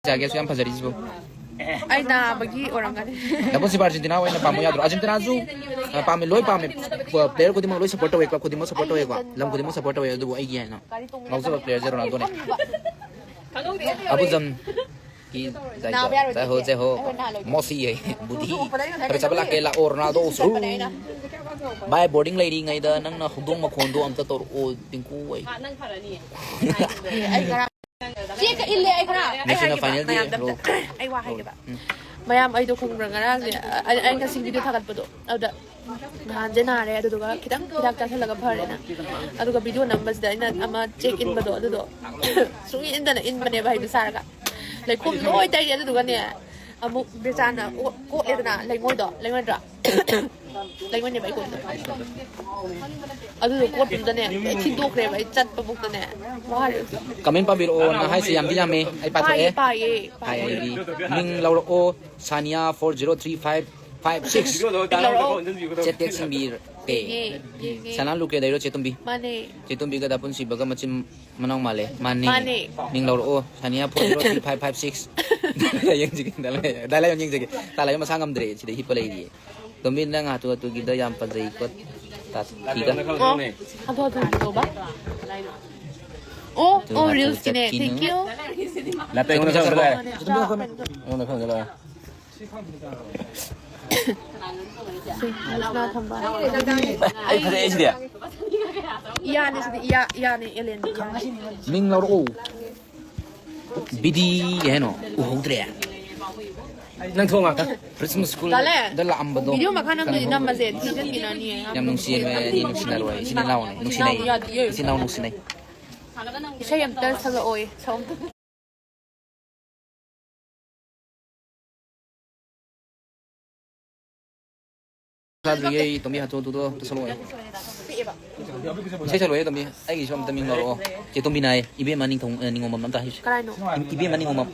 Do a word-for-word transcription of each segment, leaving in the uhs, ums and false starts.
ꯆꯥꯒꯦꯁꯨ ꯌꯥꯝ ꯐꯖꯔꯤꯁꯤꯕꯨ꯫ ꯑꯩ ꯅꯥꯕꯒꯤ ꯑꯣꯏꯔꯝꯒꯅꯤ꯫ ꯗꯕꯜꯁꯤꯕ ꯑꯥꯔꯖꯦꯟꯇꯤꯅꯥ ꯑꯣꯏꯅ ꯄꯥꯝꯕ ꯌꯥꯗ꯭ꯔꯣ? ꯑꯥꯔꯖꯦꯟꯇꯤꯅꯥꯁꯨ ꯑ, ꯄꯥꯝꯃꯦ, ꯂꯣꯏ ꯄꯥꯝꯃꯦ꯫ ꯄ꯭ꯂꯦꯌꯔ ꯈꯨꯗꯤꯡꯃꯛ ꯂꯣꯏ ꯁꯞꯄꯣꯔꯠ ꯇꯧꯋꯦ, ꯀ꯭ꯂꯕ ꯈꯨꯗꯤꯡꯃꯛ ꯁꯞꯄꯣꯔꯠ ꯇꯧꯋꯦꯀꯣ, ꯂꯝ ꯈꯨꯗꯤꯡꯃꯛ ꯁꯞꯄꯣꯔꯠ ꯇꯧꯋꯦ, ꯑꯗꯨꯕꯨ ꯑꯩꯒꯤ ꯍꯥꯏꯅ ꯉꯥꯎꯖꯕ ꯄ꯭ꯂꯦꯌꯔꯁꯦ ꯔꯣꯅꯥꯜꯗꯣꯅꯦ꯫ ꯑꯕꯨꯖꯝ ꯀꯤ ꯖꯥꯏꯗꯣ꯫ ꯖꯥꯏꯍꯣ, ꯖꯥꯏꯍꯣ꯫ ꯃꯣꯁꯤ ꯍꯥꯏ꯫ ꯕꯨꯙꯤ꯫ ꯈꯔ ꯆꯥꯕ ꯂꯥꯛꯀꯦ, ꯂꯥꯛꯑꯣ, ꯔꯣꯅꯥꯜꯗꯣ ꯁꯨ꯫ ꯚꯥꯏ, ꯕꯣꯔꯗꯤꯡ ꯂꯩꯔꯤꯉꯩꯗ ꯅꯪꯅ ꯍꯧꯗꯣꯡ ꯃꯈꯣꯟꯗꯣ ꯑꯝꯇ ꯇꯧꯔꯛꯑꯣ, ꯄꯤꯡꯀꯨ ꯑꯩ꯫ ꯆꯦꯛꯀ ꯏꯜꯂꯦ ꯑꯩ ꯈꯔ꯫ ꯑꯩ ꯃꯦꯁꯤꯅ ꯍꯥꯏꯒꯦꯕ ꯐꯥꯏꯅꯦꯜꯗꯤ ꯃꯌꯥꯝꯗ ꯑꯝꯇ꯫ ꯂꯧꯔꯣ꯫ ꯎꯝ꯫ ꯑꯩ ꯋꯥ ꯍꯥꯏꯒꯦꯕ꯫ ꯃꯌꯥꯝ ꯑꯩꯗꯣ ꯈꯪꯕ꯭ꯔꯥ ꯉꯔꯥꯡꯁꯦ ꯑ-, ꯑꯩ ꯉꯁꯤ ꯚꯤꯗꯤꯑꯣ ꯊꯥꯒꯠꯄꯗꯣ ꯑꯗꯨꯗ ꯅꯍꯥꯟꯁꯦ ꯅꯥꯔꯦ ꯑꯗꯨꯗꯨꯒ ꯈꯤꯇꯪ ꯍꯤꯗꯥꯛ ꯆꯥꯁꯤꯜꯂꯒ ꯐꯔꯦꯅ꯫ ꯑꯗꯨꯒ ꯚꯤꯗꯤꯑꯣ ꯅꯝꯕꯁꯤꯗ ꯑꯩꯅ ꯑꯃ ꯆꯦꯛ ꯏꯟꯕꯗꯣ ꯑꯗꯨꯗꯣ ꯁꯨꯡꯏꯟ ꯏꯟꯗꯅ ꯏꯟꯕꯅꯦꯕ ꯍꯩꯕ ꯁꯥꯔꯒ꯫ ꯂꯩꯈꯣꯝ ꯂꯣꯏ ꯇꯩꯔꯦ ꯑꯗꯨꯗꯨꯒꯅꯦ ꯑꯃꯨꯛ ꯕꯦꯆꯥꯅ ꯀꯣ-, ꯀꯣꯠꯂꯦꯗꯅ ꯂꯩꯉꯣꯏꯗꯣ, ꯂꯩꯉꯣꯏꯗ꯭ꯔꯥ? ꯂꯩꯉꯣꯏꯅꯦꯕ ꯑꯩ ꯀꯣꯠꯂꯤꯗꯣ꯫ ꯑꯗꯨꯗꯣ ꯀꯣꯠꯄꯗꯨꯗꯅꯦ ꯂꯣꯏ ꯊꯤꯟꯗꯣꯛꯈ꯭ꯔꯦꯕ ꯑꯩ ꯆꯠꯄꯕꯨꯛꯇꯅꯦ ꯋꯥꯔꯦ꯫ ꯀꯃꯦꯟ ꯄꯥꯕꯤꯔꯛꯑꯣ ꯅ ꯍꯥꯏꯁꯦ ꯌꯥꯝꯗꯤ ꯌꯥꯝꯃꯦ꯫ ꯑꯩ ꯄꯥꯊꯣꯛꯑꯦ꯫ ꯄꯥꯏꯌꯦ, ꯄꯥꯏꯌꯦ, ꯍꯥꯏ ꯄꯥꯏꯌꯦ꯫ ꯑꯩꯗꯤ ꯃꯤꯡ ꯂꯧꯔꯛꯑꯣ꯫ Sania four zero three five five six. ꯂꯧꯔꯛꯑꯣ꯫ ꯆꯦꯠ ꯇꯦꯛ ꯁꯤꯟꯕꯤꯔꯛꯀꯦ꯫ ꯌꯦꯡꯉꯦ, ꯌꯦꯡꯉꯦ꯫ ꯁꯅꯥ ꯂꯨꯀꯦꯗꯩꯔꯣ ꯆꯦ ꯇꯨꯝꯕꯤ? ꯃꯥꯅꯦ꯫ ꯆꯦ ꯇꯨꯝꯕꯤꯒ ꯗꯥ ꯄꯨꯟꯁꯤꯕꯒ ꯃꯆꯤꯟ ꯃꯅꯥꯎ ꯃꯥꯜꯂꯦ꯫ ꯃꯥꯅꯦ꯫ ꯃꯥꯅꯦ꯫ ꯃꯤꯡ ꯂꯧꯔꯛꯑꯣ꯫ Sania four zero three five five six. ꯌꯦꯡꯖꯒꯦ꯫ ꯗꯥꯏꯂꯥꯏ ꯌꯦꯡꯖꯒꯦ꯫ ꯇꯥ ꯂꯥꯏꯕ ꯃꯁꯥ ꯉꯝꯗ꯭ꯔꯦ꯫ ꯁꯤꯗ ꯍꯤꯞꯄ ꯂꯩꯔꯤꯌꯦ꯫ ꯇꯣꯝꯕꯤ ꯅꯪ ꯍꯥꯊꯨ ꯍꯥꯊꯨꯒꯤꯗ ꯌꯥꯝ ꯐꯖꯩꯀꯣ꯫ ꯇꯥꯊꯤꯒ꯫ ꯑꯣ, ꯍꯥꯊꯨ ꯍꯥꯊꯨ ꯇꯧꯕ? ꯑꯣ, ꯑꯣ, ꯔꯤꯜꯁꯀꯤꯅꯦ꯫ Thank you꯫ ꯂꯥꯏꯞꯇ ꯑꯩꯉꯣꯟꯗ ꯈꯪꯗ ꯂꯥꯛꯑꯦ꯫ ꯑꯩꯉꯣꯟꯗ ꯈꯪꯗ ꯂꯥꯛꯑꯦ꯫ ꯁꯤ ꯃꯁꯅꯥ ꯊꯝꯕ꯫ ꯑꯩ ꯐꯖꯩ ꯁꯤꯗꯤ꯫ ꯏꯌꯥꯅꯦ ꯁꯤꯗꯤ, ꯏꯌꯥ, ꯏꯌꯥꯅꯦ, ꯑꯦꯂꯦꯟ, ꯏꯌꯥꯅꯦ꯫ ꯃꯤꯡ ꯂꯧꯔꯛꯑꯣ꯫ ꯕꯤꯗꯤ ꯍꯥꯏꯅꯣ ꯎꯍꯧꯗ꯭ꯔꯦ꯫ ꯅꯪ ꯊꯣꯡ ꯉꯥꯛꯇ꯫ ꯄ꯭ꯔꯤꯟꯁ ꯇꯥꯂꯦ꯫ ꯁ꯭ꯀꯨꯜꯗ ꯂꯥꯛꯑꯝꯕꯗꯣ꯫ ꯚꯤꯗꯤꯑꯣ ꯃꯈꯥ ꯅꯝꯕꯗꯤ ꯅꯝꯃꯁꯦ, ꯊꯤꯖꯤꯟꯈꯤꯅꯅꯤꯌꯦ꯫ ꯌꯥꯝ ꯅꯨꯡꯁꯤꯌꯦ ꯅꯣꯏ ꯑꯅꯤ, ꯅꯨꯡꯁꯤꯅꯔꯣꯏ꯫ ꯏꯆꯤꯟ ꯏꯅꯥꯎꯅꯦ, ꯅꯨꯡꯁꯤꯅꯩ꯫ ꯌꯥꯗꯤꯌꯦ꯫ ꯏꯆꯤꯟ ꯏꯅꯥꯎ ꯅꯨꯡꯁꯤꯅꯩ꯫ ꯏꯁꯩ ꯑꯝꯇ ꯁꯛꯂꯛꯑꯣꯌꯦ, ꯁꯛ ꯑꯝꯇ꯫ ꯆꯥꯗ꯭ꯔꯤꯌꯦ, ꯇꯣꯝꯕꯤ ꯍꯥꯊꯨ ꯍꯥꯊꯨꯗꯣ ꯑꯝꯇ ꯁꯛꯂꯛꯑꯣ꯫ ꯏꯁꯩ ꯁꯛꯂꯛꯑꯣ, ꯇꯣꯝꯕꯤ꯫ ꯑꯩꯒꯤꯁꯨ ꯑꯝꯇ ꯃꯤꯡ ꯂꯧꯔꯛꯑꯣ꯫ ꯆꯦ ꯇꯣꯝꯕꯤꯅ ꯍꯥꯏꯌꯦ, ꯏꯕꯦꯝꯃ ꯅꯤꯡꯊꯧ-, ꯑ, ꯅꯤꯉꯣꯝꯕꯝ ꯑꯝꯇ ꯍꯥꯏꯁꯤ꯫ ꯀꯅꯥꯅꯣ? ꯏꯕꯦꯝꯃ ꯅꯤꯉꯣꯝꯕꯝ꯫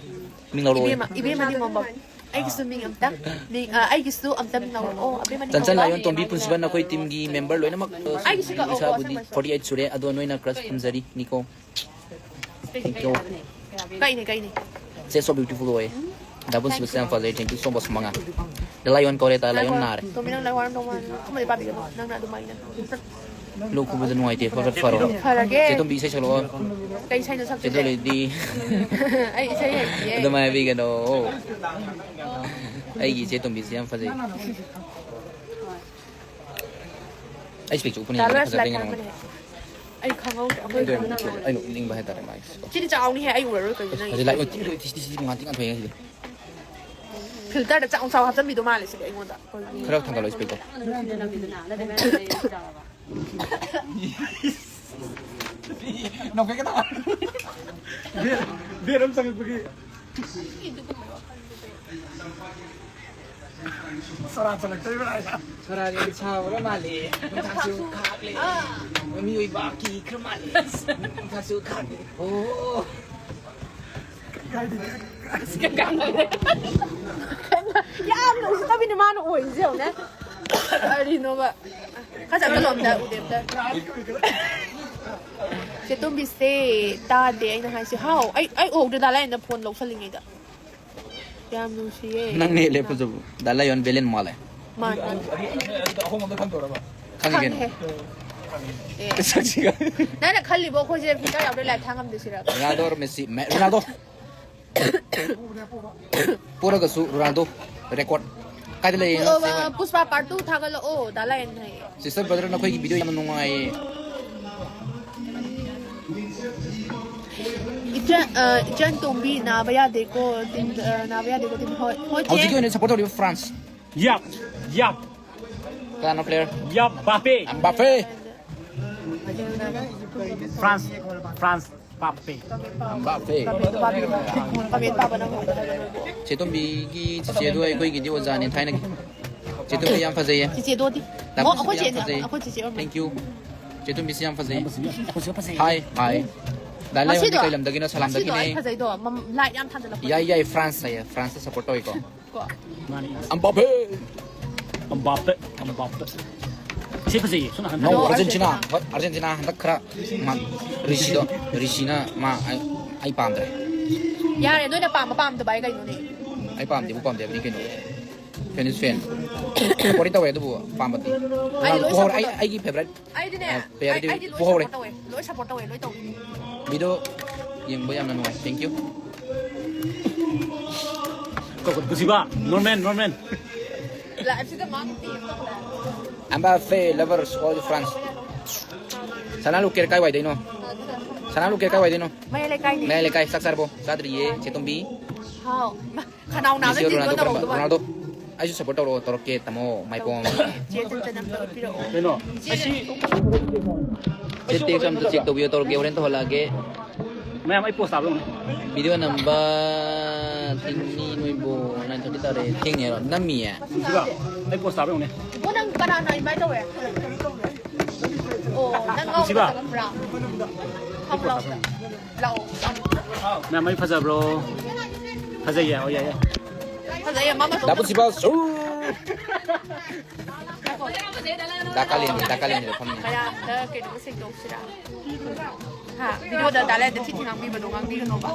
ꯃꯤꯡ ꯂꯧꯔꯛꯑꯣ꯫ ꯏꯕꯦꯝꯃ, ꯏꯕꯦꯝꯃ ꯅꯤꯉꯣꯝꯕꯝ꯫ ꯑꯩꯒꯤꯁꯨ ꯃꯤꯡ ꯑꯝꯇ, ꯃꯤꯡ, ꯑ, ꯑꯩꯒꯤꯁꯨ ꯑꯝꯇ ꯃꯤꯡ ꯂꯧꯔꯛꯑꯣ꯫ ꯑꯕꯦꯝꯃ ꯅꯤꯉꯣꯝꯕꯝ꯫ ꯆꯟꯆꯟ ꯂꯥꯏꯌꯣꯟ, ꯇꯣꯝꯕꯤ ꯄꯨꯟꯁꯤꯕ, ꯅꯈꯣꯏ ꯇꯤꯝꯒꯤ ꯃꯦꯝꯕꯔ ꯂꯣꯏꯅꯃꯛ꯫ ꯑꯩꯒꯤꯁꯨ ꯀꯛꯑꯣ, ꯏꯁꯥꯕꯨꯗꯤ ꯑꯁꯪꯕꯁꯨ꯫ ꯐꯣꯔꯇꯤ ꯑꯩꯠ ꯁꯨꯔꯦ, ꯑꯗꯣ ꯅꯣꯏꯅ ꯀ꯭ꯔꯁ ꯊꯝꯖꯔꯤ, ꯅꯤꯀꯣ꯫ Thank you꯫ ꯀꯛꯏꯅꯦ, ꯀꯛꯏꯅꯦ꯫ She's so beautiful ꯑꯣꯏ꯫ ꯗꯥꯕꯨꯟ ꯁꯤꯕꯁꯦ ꯌꯥꯝ ꯐꯖꯩ꯫ Thank you so much ꯃꯉꯥ꯫ The Lion ꯀꯧꯔꯦ꯫ The Lion ꯅꯥꯔꯦ꯫ ꯇꯣꯝꯕꯤ, ꯅꯪ ꯂꯥꯏ ꯋꯥꯔꯝꯗꯧ ꯃꯥꯜꯂꯦ꯫ ꯑꯃꯗꯤ ꯄꯥꯕꯤꯒꯅꯣ꯫ ꯅꯪꯅ ꯑꯗꯨꯃꯥꯏꯅ ꯂꯣꯛ ꯈꯨꯕꯗ ꯅꯨꯡꯉꯥꯏꯇꯦ꯫ ꯐꯠ ꯐꯠ ꯐꯔꯣ꯫ ꯐꯔꯒꯦ꯫ ꯆꯦ ꯇꯣꯝꯕꯤ ꯏꯁꯩ ꯁꯛꯂꯛꯑꯣ꯫ ꯀꯩ ꯏꯁꯩꯅꯣ ꯆꯦ ꯁꯛꯇꯣꯏꯁꯦ? ꯇꯣꯝꯕꯤꯗꯤ ꯑꯩ ꯏꯁꯩ ꯍꯩꯇꯤꯌꯦ꯫ ꯑꯗꯨꯃꯥꯏꯅ ꯍꯥꯏꯕꯤꯒꯅꯣ꯫ ꯑꯩꯒꯤ ꯏꯆꯦ ꯇꯣꯝꯕꯤꯁꯦ ꯌꯥꯝ ꯐꯖꯩ꯫ ꯑꯩ ꯏꯁꯄꯦꯛꯁꯨ ꯎꯞꯄꯅꯤ꯫ ꯗꯥ ꯂꯣꯏꯁ ꯐꯖꯕ꯭ꯔꯥ ꯂꯥꯏ ꯌꯦꯡꯉꯣ꯫ ꯊꯥꯔꯛꯄꯅꯦ꯫ ꯑꯩ ꯈꯪꯍꯧꯗꯦ꯫ ꯑꯩꯈꯣꯏ ꯑꯗꯨ ꯑꯩꯅ ꯎꯞꯅꯤꯡꯕ ꯍꯥꯏꯇꯥꯔꯦ ꯃꯥꯒꯤꯁꯦ꯫ ꯁꯤꯗꯤ ꯆꯥꯎꯅꯤꯍꯦ꯫ ꯑꯩ ꯎꯔꯔꯣꯏ ꯀꯩꯅꯣ ꯅꯪ꯫ ꯍꯧꯖꯤꯛ ꯂꯥꯏꯠ ꯑꯣꯏ ꯊꯤ ꯂꯣꯏ ꯊꯤ ꯊꯤ ꯊꯤ ꯉꯥꯟꯇꯤ ꯉꯥꯟꯊꯣꯛꯑꯦ ꯉꯁꯤꯗꯤ꯫ ꯐꯤꯜꯇꯔꯗ ꯆꯥꯎ ꯆꯥꯎ ꯍꯥꯞꯆꯟꯕꯤꯗꯣ ꯃꯥꯜꯂꯦ ꯁꯤꯗꯤ ꯑꯩꯉꯣꯟꯗ꯫ ꯈꯔ ꯊꯥꯡꯒꯠꯂꯣ ꯏꯁꯄꯦꯛꯇꯣ꯫ ꯅꯣꯛꯐꯦꯠꯀꯦ ꯇꯧꯕ꯫ ꯕꯦꯠ ꯑꯃ ꯆꯪꯉꯛꯄꯒꯤ ꯁꯣꯔꯥ ꯆꯠꯂꯛꯇꯣꯏꯕ꯭ꯔꯥ ꯍꯥꯏꯅ꯫ ꯁꯣꯔꯥꯒꯤ ꯁꯥꯕ꯭ꯔ ꯃꯥꯜꯂꯦ꯫ ꯅꯨꯡꯁꯥꯁꯨ ꯈꯥꯛꯂꯦ꯫ ꯃꯤꯑꯣꯏꯕ ꯀꯤꯈ꯭ꯔ ꯃꯥꯜꯂꯦ꯫ ꯅꯨꯡꯁꯥꯁꯨ ꯈꯥꯛꯂꯦ꯫ ꯑꯣ꯫ ꯌꯥꯝꯅ ꯎꯁꯤꯠꯇꯕꯤꯅꯦ ꯃꯥꯅ ꯑꯣꯏꯔꯤꯁꯦ ꯌꯦꯡꯉꯨꯅꯦ꯫ ꯀꯔꯤꯅꯣꯕ? ꯈꯔ ꯆꯠꯂꯣ ꯑꯝꯇ ꯎꯗꯦ ꯑꯝꯇ꯫ ꯆꯦ ꯇꯣꯝꯕꯤꯁꯦ ꯇꯥꯗꯦ ꯑꯩꯅ ꯍꯥꯏꯁꯦ꯫ ꯍꯥꯎ, ꯑꯩ ꯑꯩ ꯎꯍꯧꯗ꯭ꯔꯦ ꯗꯥ ꯂꯥꯏꯌꯦꯟꯗ ꯐꯣꯟ ꯂꯧꯁꯜꯂꯤꯉꯩꯗ꯫ ꯌꯥꯝ ꯅꯨꯡꯁꯤꯌꯦ꯫ ꯅꯪꯅ ꯍꯦꯜꯂꯦ ꯐꯖꯕ꯫ ꯗꯥ ꯂꯥꯏꯌꯣꯟ ꯚꯤꯂꯦꯟ ꯃꯥꯜꯂꯦ꯫ ꯃꯥꯅꯦ꯫ ꯑꯗꯨꯗ ꯑꯍꯣꯡꯕ ꯑꯝꯇ ꯈꯪꯗꯧꯔꯕ? ꯈꯪꯉꯤ ꯀꯩꯅꯣ꯫ ꯈꯪꯉꯦ꯫ ꯑꯦ꯫ ꯁꯛꯁꯤꯒ꯫ ꯅꯪꯅ ꯈꯜꯂꯤꯕꯣ ꯑꯩꯈꯣꯏꯁꯦ ꯐꯤꯜꯇꯔ ꯌꯥꯎꯗ꯭ꯔꯦ ꯂꯥꯏꯞ ꯊꯥ ꯉꯝꯗꯦ ꯁꯤꯔ? Ronaldo or Messi? ꯃꯦ-, ꯔꯣꯅꯥꯜꯗꯣ꯫ ꯄꯣꯔꯒꯁꯨ ꯔꯣꯅꯥꯜꯗꯣ꯫ ꯔꯦꯀꯣꯔꯗ꯫ ꯀꯥꯏꯗ ꯂꯩꯌꯦ? ꯄꯨꯁꯄꯥ ꯄꯥꯔꯠ ꯇꯨ ꯊꯥꯒꯠꯂꯛꯑꯣ ꯗꯥ ꯂꯥꯏꯌꯦꯟ ꯍꯥꯏꯌꯦ꯫ ꯁꯤꯁꯇꯔ ꯕ꯭ꯔꯗꯔ, ꯅꯈꯣꯏꯒꯤ ꯚꯤꯗꯤꯑꯣ ꯌꯥꯝꯅ ꯅꯨꯡꯉꯥꯏꯌꯦ꯫ ꯏꯆꯟ ꯑ, ꯏꯆꯟ ꯇꯣꯝꯕꯤ ꯅꯥꯕ ꯌꯥꯗꯦꯀꯣ ꯇꯤꯝ, ꯑ, ꯅꯥꯕ ꯌꯥꯗꯦꯀꯣ ꯇꯤꯝ꯫ ꯍꯣꯏ ꯍꯣꯏ ꯆꯦ꯫ ꯍꯧꯖꯤꯛꯀꯤ ꯑꯣꯏꯅ ꯁꯞꯄꯣꯔꯠ ꯇꯧꯔꯤꯕ ꯐ꯭ꯔꯥꯟꯁ꯫ Yap, yap, ꯀꯅꯥꯅꯣ player? yap, Mbappe. Mbappe. France, France, Mbappe. Mbappe. ꯀꯃꯦꯟ ꯄꯥꯕ ꯅꯪ ꯍꯧꯗ ꯍꯥꯏꯕ ꯅꯣꯏꯕꯨ꯫ ꯆꯦꯇꯣꯝꯕꯤꯒꯤ ꯆꯤꯆꯦꯗꯣ ꯑꯩꯈꯣꯏꯒꯤꯗꯤ ꯑꯣꯖꯥꯅꯦ ꯊꯥꯏꯅꯒꯤ꯫ ꯆꯦꯇꯣꯝꯕꯤ ꯌꯥꯝ ꯐꯖꯩꯌꯦ꯫ ꯆꯤꯆꯦꯗꯣꯗꯤ꯫ ꯇꯥ ꯑꯣ, ꯄꯨꯟꯁꯤꯗꯤ ꯑꯩꯈꯣꯏ ꯌꯥꯝ ꯆꯦꯅꯦ꯫ ꯐꯖꯩ꯫ ꯑꯩꯈꯣꯏ ꯆꯤꯆꯦ ꯑꯣꯏꯔꯝꯃꯦ꯫ Thank you꯫ ꯆꯦꯇꯣꯝꯕꯤꯁꯤ ꯌꯥꯝ ꯐꯖꯩ꯫ ꯌꯥꯝ ꯐꯖꯩ, ꯌꯥꯝ ꯐꯖꯩ꯫ ꯍꯥꯏ ꯍꯥꯏ꯫ ꯗꯥ ꯂꯥꯏꯌꯣꯟꯗꯤ ꯉꯁꯤꯗꯣ ꯀꯩ ꯂꯝꯗꯒꯤꯅꯣ? ꯉꯁꯤꯗꯣ ꯁꯂꯥꯝꯗꯒꯤꯅꯦ꯫ ꯑꯩ ꯐꯖꯩꯗꯣ ꯃꯝ-, ꯂꯥꯏꯠ ꯌꯥꯝ ꯊꯥꯟꯖꯜꯂꯛꯄ꯫ ꯌꯥꯏ ꯌꯥꯏ, ꯐ꯭ꯔꯥꯟꯁ ꯍꯥꯏꯌꯦ꯫ ꯐ꯭ꯔꯥꯟꯁꯇ ꯁꯞꯄꯣꯔꯠ ꯇꯧꯋꯤꯀꯣ꯫ ꯀꯣ꯫ ꯃꯥꯅꯤ꯫ ꯑꯝꯕꯥꯄꯦ꯫ Mbappé, Mbappé. ꯁꯤ ꯐꯖꯩꯌꯦ, ꯁꯣꯝ ꯅꯥꯀꯟꯗ꯫ No, No, Argentina. ꯑꯥꯔꯖꯦꯟꯇꯤꯅꯥ꯫ ꯍꯣꯏ, ꯑꯥꯔꯖꯦꯟꯇꯤꯅꯥ ꯍꯟꯗꯛ ꯈꯔ ꯃꯥ-, ꯔꯤꯁꯤꯗꯣ, ꯔꯤꯁꯤꯅ ꯃꯥ ꯑꯩ, ꯑꯩ ꯄꯥꯝꯗ꯭ꯔꯦ꯫ ꯌꯥꯔꯦ, ꯅꯣꯏꯅ ꯄꯥꯝꯕ ꯄꯥꯝꯗꯕ ꯍꯥꯏ ꯀꯩꯅꯣꯅꯦ? ꯑꯩ ꯄꯥꯝꯗꯦꯕꯨ ꯄꯥꯝꯗꯦ ꯍꯥꯏꯕꯅꯤ ꯀꯩꯅꯣ꯫ Fan is fan. Support ꯇꯧꯋꯦ ꯑꯗꯨꯕꯨ ꯄꯥꯝꯕꯗꯤ꯫ ꯑꯩꯗꯤ ꯂꯣꯏ ꯄꯣꯍꯧꯔꯦ꯫ ꯑꯩ, support ꯇꯧꯋꯦ꯫ ꯑꯩꯒꯤ favourite, ꯑꯩꯗꯤꯅꯦ, ꯑ, player ꯑꯩ, ꯗꯤ ꯑꯩꯗꯤ ꯂꯣꯏ ꯄꯣꯍꯧꯔꯦ꯫ Support ꯇꯧꯋꯦ, ꯂꯣꯏ support ꯇꯧꯋꯦ, ꯂꯣꯏ ꯇꯧꯋꯦ꯫ Video ꯌꯦꯡꯕ ꯌꯥꯝꯅ ꯅꯨꯡꯉꯥꯏ꯫ Thank you꯫ ꯀꯣ-, ꯀꯣ-, ꯀꯣ-, ꯀꯨꯁꯤꯕ, ꯅꯣꯔꯃꯦꯟ, ꯅꯣꯔꯃꯦꯟ꯫ Live ꯁꯤꯗ ꯃꯥꯒꯤ ꯇꯤ ꯑꯃ ꯇꯧꯔꯦ꯫ Mbappe lovers all France. ꯁꯅꯥ ꯂꯨꯀꯦꯔ ꯀꯥꯏ ꯋꯥꯏꯗꯩꯅꯣ? ꯁꯅꯥ ꯂꯨꯀꯦꯔ ꯀꯥꯏ ꯋꯥꯏꯗꯩꯅꯣ? ꯃꯌꯥꯏ ꯂꯩꯀꯥꯏꯅꯦ꯫ ꯃꯌꯥꯏ ꯂꯩꯀꯥꯏ꯫ ꯆꯥꯛ ꯆꯥꯔꯕꯣ? ꯆꯥꯗ꯭ꯔꯤꯌꯦ, ꯆꯦꯇꯣꯝꯕꯤ꯫ ꯍꯥꯎ꯫ ꯃꯥ, ꯈꯅꯥꯎ ꯅꯥꯕ ꯃꯦꯁꯤ, ꯗꯤꯟꯒꯣ ꯔꯣꯅꯥꯜꯗꯣ ꯀꯔꯝꯕ? ꯇꯧꯍꯧꯗꯕ꯫ ꯔꯣꯅꯥꯜꯗꯣ꯫ ꯑꯩꯁꯨ support ꯇꯧꯔꯛꯑꯣ, ꯇꯧꯔꯛꯀꯦ, ꯇꯥꯃꯣ, ꯃꯥꯏꯄꯣꯝ꯫ ꯆꯦ ꯆꯟꯆꯟ ꯑꯝꯇ ꯎꯠꯄꯤꯔꯛꯑꯣ꯫ ꯀꯩꯅꯣ? ꯆꯦ ꯑꯩꯁꯤ ꯆꯦ text ꯑꯝꯇ check ꯇꯧꯕꯤꯌꯣ, ꯇꯧꯔꯛꯀꯦ, ꯍꯣꯔꯦꯟ ꯇꯧꯍꯜꯂꯛꯑꯒꯦ꯫ ꯃꯌꯥꯝ ꯑꯩ post ꯇꯥꯕ꯭ꯔꯥ ꯌꯦꯡꯉꯨꯅꯦ꯫ Video number ꯊꯦꯡꯅꯤ ꯅꯣꯏꯕꯨ, nine thirty ꯇꯥꯔꯦ꯫ ꯊꯦꯡꯅꯤ ꯍꯥꯏꯔꯣ? ꯅꯝꯃꯤꯌꯦ? ꯁꯤꯕ, ꯑꯩ post ꯇꯥꯕ꯭ꯔꯥ ꯌꯦꯡꯉꯨꯅꯦ꯫ ꯏꯕꯣ, ꯅꯪ ꯀꯅꯥꯅ invite ꯇꯧꯋꯦ? ꯑꯣ, ꯅꯪ ꯉꯥꯎꯕ ꯁꯤꯕ꯫ ꯆꯪꯉꯛꯄ꯭ꯔꯥ? ꯐꯝ ꯂꯥꯎ꯫ ꯂꯥꯛꯑꯣ꯫ ꯃꯌꯥꯝ ꯑꯩ ꯐꯖꯕ꯭ꯔꯣ? ꯐꯖꯩꯌꯦ, ꯑꯣ, ꯌꯥꯏ, ꯌꯥꯏ꯫ ꯐꯖꯩꯌꯦ, ꯃꯥ ꯃꯇꯣꯝꯇ꯫ ꯗꯥ ꯄꯨꯟꯁꯤꯕ, ꯁꯨ! ꯗꯥ ꯀꯥꯂꯦꯟ, ꯗꯥ ꯀꯥꯂꯦꯟꯒꯤꯗ ꯐꯝꯃꯤ꯫ ꯃꯌꯥꯝꯗ ꯀꯩꯅꯣ ꯁꯦꯡꯗꯣꯛꯁꯤꯔꯥ? ꯍꯥ? Video ꯗ ꯗꯥ ꯂꯥꯏꯗ ꯊꯤ ꯊꯤ ꯉꯥꯡꯕꯤꯕꯗꯣ ꯉꯥꯡꯕꯤꯒꯅꯣꯕ꯫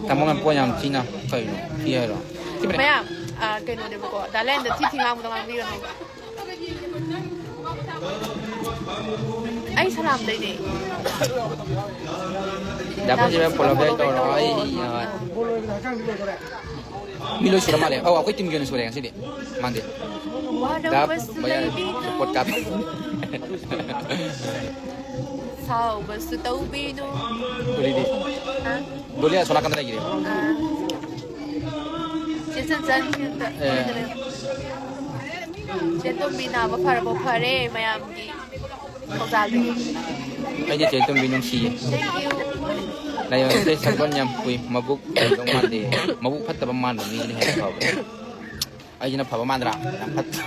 ꯇꯥꯃꯣ ꯃꯌꯥꯝ ꯄꯣꯠ ꯌꯥꯝ ꯊꯤꯅ ꯀꯩꯅꯣ? ꯊꯤ ꯍꯥꯏꯔꯣ? ꯊꯤꯕꯅꯦ꯫ ꯃꯌꯥꯝ, ꯑ, ꯀꯩꯅꯣꯅꯦꯕꯀꯣ, ꯗꯥ ꯂꯥꯏꯗ ꯊꯤ ꯊꯤ ꯉꯥꯡꯕꯗꯣ ꯉꯥꯡꯕꯤꯒꯅꯣꯕ꯫ ꯑꯩ ꯁꯂꯥꯝꯗꯩꯅꯦ꯫ ꯗꯥ ꯄꯨꯟꯁꯤꯕ follow back ꯇꯧꯔꯣ꯫ ꯑꯩ, ꯑ, ꯃꯤ ꯂꯣꯏ ꯁꯨꯔ ꯃꯥꯜꯂꯦ꯫ ꯑꯧ, ꯑꯩꯈꯣꯏ team ꯒꯤ ꯑꯣꯏꯅ ꯁꯨꯔꯦ ꯉꯁꯤꯗꯤ꯫ ꯃꯥꯟꯗꯦ꯫ ꯗꯥ ꯕꯌꯥꯟ support ꯀꯥꯞꯄꯤ꯫ ꯁꯥꯎꯕꯁꯨ ꯇꯧꯕꯤꯅꯨ꯫ ꯗꯣꯂꯤꯗꯤ? ꯍꯥ? ꯗꯣꯂꯤ ꯑꯁꯣꯝ ꯅꯥꯀꯟꯗ ꯂꯩꯈꯤꯗꯦ꯫ ꯑꯥ꯫ ꯆꯦ ꯆꯟꯆꯟ, ꯑꯦ꯫ ꯆꯦ ꯇꯣꯝꯕꯤ ꯅꯥꯕ ꯐꯔꯕꯣ? ꯐꯔꯦ ꯃꯌꯥꯝꯒꯤ ꯊꯧꯖꯥꯜꯗꯒꯤ꯫ ꯑꯩꯗꯤ ꯆꯦ ꯇꯣꯝꯕꯤ ꯅꯨꯡꯁꯤꯌꯦ꯫ Thank you꯫ ꯂꯥꯏꯑꯣꯟꯁꯦ ꯁꯛꯂꯣꯟ ꯌꯥꯝ ꯄꯨꯏ, ꯃꯕꯨꯛ ꯐꯩꯗꯧ ꯃꯥꯟꯗꯦ꯫ ꯃꯕꯨꯛ ꯐꯠꯇꯕ ꯃꯥꯟꯕ ꯃꯤꯗꯨꯅ ꯍꯦꯟꯅ ꯐꯕ꯫ ꯑꯩꯁꯤꯅ ꯐꯕ ꯃꯥꯟꯗ꯭ꯔꯥ? ꯌꯥꯝ ꯐꯠꯇꯦ꯫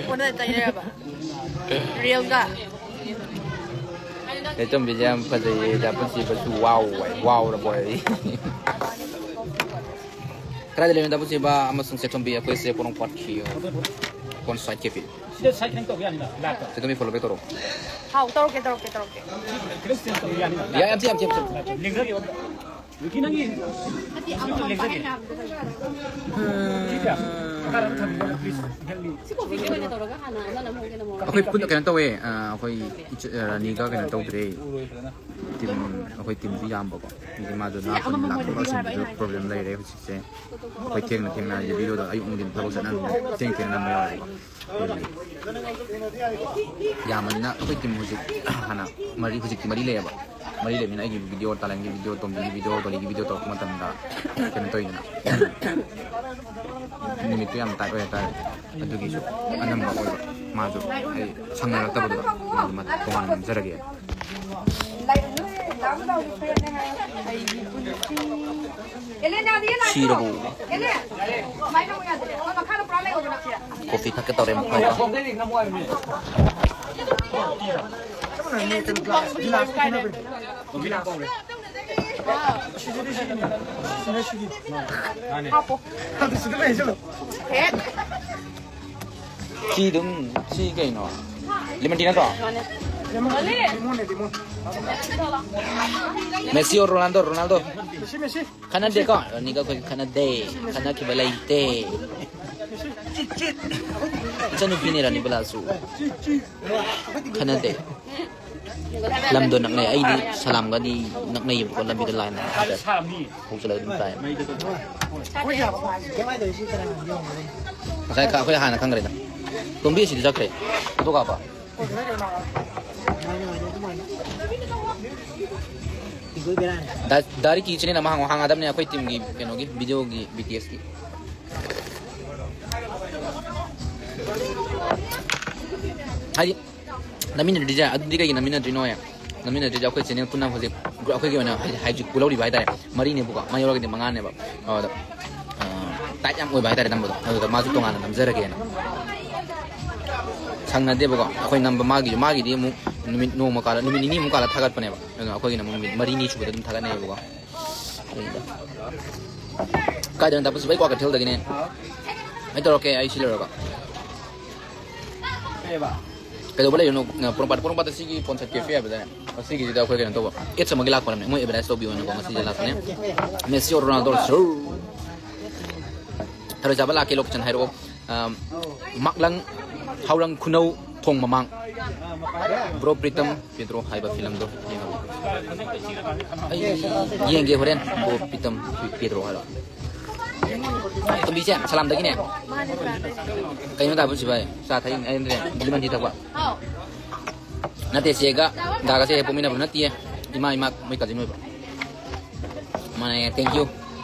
ꯑꯣꯟꯅ ꯇꯩꯅꯔꯕ? Real ꯒ? ꯆꯦ ꯇꯣꯝꯕꯤꯁꯦ ꯌꯥꯝ ꯐꯖꯩꯌꯦ, ꯗꯥ ꯄꯨꯟꯁꯤꯕꯁꯨ wow ꯍꯥꯏ, wow ꯔꯕꯣ ꯍꯥꯏ꯫ ꯀꯗꯥꯏꯗ ꯂꯩꯕꯅꯣ ꯗꯥ ꯄꯨꯟꯁꯤꯕ ꯑꯃꯁꯨꯡ ꯆꯦ ꯇꯣꯝꯕꯤ? ꯑꯩꯈꯣꯏꯁꯦ ꯄꯣꯔꯣꯝꯄꯥꯠꯀꯤ ꯄꯣꯟ ꯁꯥꯏꯠ cafe꯫ ꯁꯤꯗ ꯁꯥꯏ ꯈꯤꯇꯪ ꯇꯧꯕ ꯌꯥꯅꯤꯅ, ꯂꯥꯏꯞꯇ꯫ ꯁꯤ ꯑꯗꯨꯝ follow back ꯇꯧꯔꯣ꯫ ꯍꯥꯎ, ꯇꯧꯔꯛꯀꯦ, ꯇꯧꯔꯛꯀꯦ, ꯇꯧꯔꯛꯀꯦ꯫ ꯈꯤꯇꯪ ꯁꯤꯗ ꯇꯧꯕ ꯌꯥꯅꯤꯅ꯫ ꯌꯥꯏ, ꯌꯥꯝ ꯊꯤ, ꯌꯥꯝ ꯊꯤ, ꯌꯥꯝ ꯊꯤ꯫ ꯂꯦꯡꯖꯒꯦꯕ꯫ ꯋꯤꯀꯤ, ꯅꯪꯒꯤ ꯁꯤ ꯀꯌꯥ? ꯃꯈꯥꯗ ꯑꯃ ꯊꯝꯕꯤꯌꯣ, please, help me꯫ ꯁꯤ ꯀꯣꯐꯤꯒꯤ ꯑꯣꯏꯅ ꯇꯧꯔꯒ ꯍꯥꯟꯅ ꯑꯃꯅ ꯑꯃꯨꯛ ꯍꯧꯒꯦ, ꯑꯃꯨꯛ ꯍꯧꯒꯦ꯫ ꯑꯩꯈꯣꯏ ꯄꯨꯟꯅ ꯀꯩꯅꯣ ꯇꯧꯋꯦ, ꯑ, ꯑꯩꯈꯣꯏ ꯏꯆ-, ꯑ, ꯔꯥꯅꯤꯒ ꯀꯩꯅꯣ ꯇꯧꯗ꯭ꯔꯦ꯫ ꯇꯤꯝ, ꯑꯩꯈꯣꯏ ꯇꯤꯝꯁꯨ ꯌꯥꯝꯕꯀꯣ꯫ ꯍꯥꯏꯗꯤ ꯃꯥꯗꯣ ꯂꯥꯛꯄ, ꯂꯥꯛꯄ ꯂꯥꯛꯁꯤꯟꯕꯗꯨ problem ꯂꯩꯔꯦ ꯍꯧꯖꯤꯛꯁꯦ꯫ ꯑꯩꯈꯣꯏ ꯊꯦꯡꯅ ꯊꯦꯡꯅ ꯍꯥꯏꯗꯤ videoꯗꯣ ꯑꯌꯨꯛ ꯅꯨꯡꯊꯤꯟ ꯊꯕꯛ ꯆꯠꯅꯕꯅꯤꯅ ꯊꯦꯡ ꯊꯦꯡꯅ ꯅꯝꯕ ꯌꯥꯎꯋꯦꯕꯀꯣ꯫ ꯑꯗꯨꯒꯤ ꯌꯥꯝꯕꯅꯤꯅ ꯑꯩꯈꯣꯏ ꯇꯤꯝ ꯍꯧꯖꯤꯛ ꯍꯥꯟꯅ ꯃꯔꯤ, ꯍꯧꯖꯤꯛꯇꯤ ꯃꯔꯤ ꯂꯩꯌꯦꯕ꯫ ꯃꯔꯤ ꯂꯩꯕꯅꯤꯅ ꯑꯩꯒꯤ video, ꯇꯥꯂꯦꯟꯒꯤ video, ꯇꯣꯝꯕꯤꯒꯤ video, ꯇꯣꯂꯤꯒꯤ video ꯇꯧꯔꯛꯄ ꯃꯇꯝꯗ ꯀꯩꯅꯣ ꯇꯧꯋꯤꯗꯅ꯫ ꯅꯨꯃꯤꯠꯇꯨ ꯌꯥꯝ tight ꯑꯣꯏ ꯍꯥꯏꯇꯥꯔꯦ꯫ ꯑꯗꯨꯒꯤꯁꯨ ꯑꯅꯝꯕ ꯑꯣꯏꯕ꯫ ꯃꯥꯁꯨ ꯑꯩ ꯁꯪꯅꯔꯛꯇꯕꯗꯨꯗ ꯃꯥꯁꯨ ꯃꯥ ꯇꯣꯉꯥꯟꯅ ꯅꯝꯖꯔꯒꯦ꯫ ꯁꯤꯔꯕꯣ? ꯀꯣꯐꯤ ꯊꯛꯀꯦ ꯇꯧꯔꯦ, ꯑꯃꯨꯛ ꯍꯥꯏꯕ꯫ ꯁꯤ ꯑꯗꯨꯝ, ꯁꯤ ꯀꯩꯅꯣ? Lemon tea ꯅꯠꯇ꯭ꯔꯣ? Messi or Ronaldo? Ronaldo. ꯈꯠꯅꯗꯦꯀꯣ? ꯔꯥꯅꯤꯒ ꯑꯩꯈꯣꯏꯒ ꯈꯠꯅꯗꯦ꯫ ꯈꯠꯅꯈꯤꯕ ꯂꯩꯇꯦ꯫ ꯏꯆꯟꯅꯨꯄꯤꯅꯦ ꯔꯥꯅꯤꯕꯂꯥꯁꯨ꯫ ꯈꯠꯅꯗꯦ꯫ ꯂꯝꯗꯣ ꯅꯛꯅꯩ꯫ ꯑꯩꯗꯤ ꯁꯂꯥꯝꯒꯗꯤ ꯅꯛꯅꯩꯌꯦꯕꯀꯣ, ꯂꯝꯕꯤꯗ line ꯍꯥꯏꯇꯥꯔꯦ꯫ ꯊꯣꯛꯆꯜꯂꯒ ꯑꯗꯨꯝ ꯇꯥꯏ꯫ ꯉꯁꯥꯏ ꯈ-, ꯑꯩꯈꯣꯏ ꯍꯥꯟꯅ ꯈꯪꯈ꯭ꯔꯦꯗ꯫ ꯇꯣꯝꯕꯤ ꯑꯁꯤꯗꯤ ꯆꯠꯈ꯭ꯔꯦ꯫ Photo ꯀꯥꯞꯄ꯫ ꯗꯥ-, ꯗꯥ ꯔꯤꯀꯤ channel ꯑꯃ ꯍꯥꯡꯉꯣ꯫ ꯍꯥꯡꯉꯗꯕꯅꯦ ꯑꯩꯈꯣꯏ teamꯒꯤ ꯀꯩꯅꯣꯒꯤ videoꯒꯤ, BTSꯀꯤ꯫ ꯍꯥꯏꯗꯤ ꯅꯝꯃꯤꯟꯅꯗ꯭ꯔꯤꯁꯦ, ꯑꯗꯨꯗꯤ ꯀꯩꯒꯤ ꯅꯝꯃꯤꯟꯅꯗ꯭ꯔꯤꯅꯣ? ꯅꯝꯃꯤꯟꯅꯗ꯭ꯔꯤꯁꯦ ꯑꯩꯈꯣꯏ channel ꯄꯨꯟꯅ ꯍꯧꯖꯤꯛ group, ꯑꯩꯈꯣꯏꯒꯤ ꯑꯣꯏꯅ ꯍꯧꯖꯤꯛ, ꯍꯧꯖꯤꯛ ꯄꯨꯜꯍꯧꯔꯤꯕ ꯍꯥꯏꯇꯥꯔꯦ, ꯃꯔꯤꯅꯦꯕꯀꯣ, ꯃꯥ ꯌꯧꯔꯒꯗꯤ ꯃꯉꯥꯅꯦꯕ꯫ ꯑꯗꯨꯗ, ꯑ, tight ꯌꯥꯝ ꯑꯣꯏꯕ ꯍꯥꯏꯇꯥꯔꯦ ꯅꯝꯕꯗꯣ, ꯑꯗꯨꯗ ꯃꯥꯁꯨ ꯇꯣꯉꯥꯟꯅ ꯅꯝꯖꯔꯒꯦꯅ꯫ ꯁꯪꯅꯗꯦꯕꯀꯣ ꯑꯩꯈꯣꯏ ꯅꯝꯕ꯫ ꯃꯥꯒꯤ, ꯃꯥꯒꯤꯗꯤ ꯑꯃꯨꯛ ꯅꯨꯃꯤꯠ ꯅꯣꯡꯃ ꯀꯥꯜꯂ, ꯅꯨꯃꯤꯠ ꯅꯤꯅꯤꯃꯨꯛ ꯀꯥꯜꯂ ꯊꯥꯒꯠꯄꯅꯦꯕ, ꯑꯗꯨꯅ ꯑꯩꯈꯣꯏꯒꯤꯅ ꯑꯃꯨꯛ ꯅꯨꯃꯤꯠ ꯃꯔꯤꯅꯤ ꯁꯨꯕꯗ ꯑꯗꯨꯝ ꯊꯥꯒꯠꯅꯩꯌꯦꯕꯀꯣ꯫ ꯑꯗꯨꯅꯤꯗ꯫ ꯀꯥꯏꯗꯅꯣ ꯇꯥꯛꯄꯁꯤ? ꯑꯩ ꯀ꯭ꯋꯥꯀꯩꯊꯦꯜꯗꯒꯤꯅꯦ꯫ ꯑꯩ ꯇꯧꯔꯛꯀꯦ, ꯑꯩ ꯁꯤ ꯂꯣꯏꯔꯒ꯫ ꯀꯩꯗꯧꯕ ꯂꯩꯔꯤꯅꯣ? ꯄꯣꯔꯣꯝꯄꯥꯠ, ꯄꯣꯔꯣꯝꯄꯥꯠꯇ ꯁꯤꯒꯤ ꯄꯣꯟꯁꯠ ꯀꯦꯐꯦ ꯍꯥꯏꯕꯗꯥꯏꯅꯦ? ꯑꯁꯤꯒꯤꯁꯤꯗ ꯑꯩꯈꯣꯏ ꯀꯩꯅꯣ ꯇꯧꯕ, ꯑꯦꯠꯁ ꯑꯃꯒꯤ ꯂꯥꯛꯄꯅꯦ, ꯃꯣꯏ ꯑꯦꯗꯚꯔꯇꯥꯏꯁ ꯇꯧꯕꯤꯌꯣꯅꯀꯣ, ꯉꯁꯤꯁꯦ ꯂꯥꯛꯄꯅꯦ꯫ ꯃꯦꯁꯤ ꯑꯣꯔ ꯔꯣꯅꯥꯜꯗꯣ ꯁꯨ꯫ ꯊꯔꯣꯏ ꯆꯥꯕ ꯂꯥꯛꯀꯦ, ꯂꯣꯀꯦꯁꯟ ꯍꯥꯏꯔꯛꯑꯣ꯫ ꯑꯝ, ꯃꯥꯛꯂꯪ, ꯍꯥꯎꯔꯪ ꯈꯨꯅꯧ ꯊꯣꯡ ꯃꯃꯥꯡ꯫ ꯕ꯭ꯔꯣ ꯄ꯭ꯔꯤꯇꯝ ꯄꯦꯗ꯭ꯔꯣ ꯍꯥꯏꯕ ꯐꯤꯂꯝꯗꯣ ꯌꯦꯡꯉꯕ? ꯑꯩ ꯌꯦꯡꯒꯦ ꯍꯣꯔꯦꯟ, ꯕ꯭ꯔꯣ ꯄ꯭ꯔꯤꯇꯝ ꯄꯦꯗ꯭ꯔꯣ ꯍꯥꯏꯔꯣ꯫ ꯇꯣꯝꯕꯤꯁꯦ ꯁꯂꯥꯝꯗꯒꯤꯅꯦ꯫ ꯀꯩꯅꯣ ꯗꯥ ꯄꯨꯟꯁꯤ ꯚꯥꯏ? ꯆꯥ ꯊꯛꯏ, ꯑꯩ ꯅꯠꯇꯦ, ꯂꯤꯃꯟ ꯇꯤ ꯊꯛꯄ꯫ ꯅꯠꯇꯦ, ꯆꯦꯒ ꯗꯥꯒꯁꯦ ꯍꯦꯛ ꯄꯣꯛꯃꯤꯟꯅꯕ ꯅꯠꯇꯤꯌꯦ꯫ ꯏꯃꯥ, ꯏꯃꯥ, ꯃꯣꯏ ꯀꯥꯖꯤꯟ ꯑꯣꯏꯕ꯫ ꯃꯥꯅꯦ, thank you꯫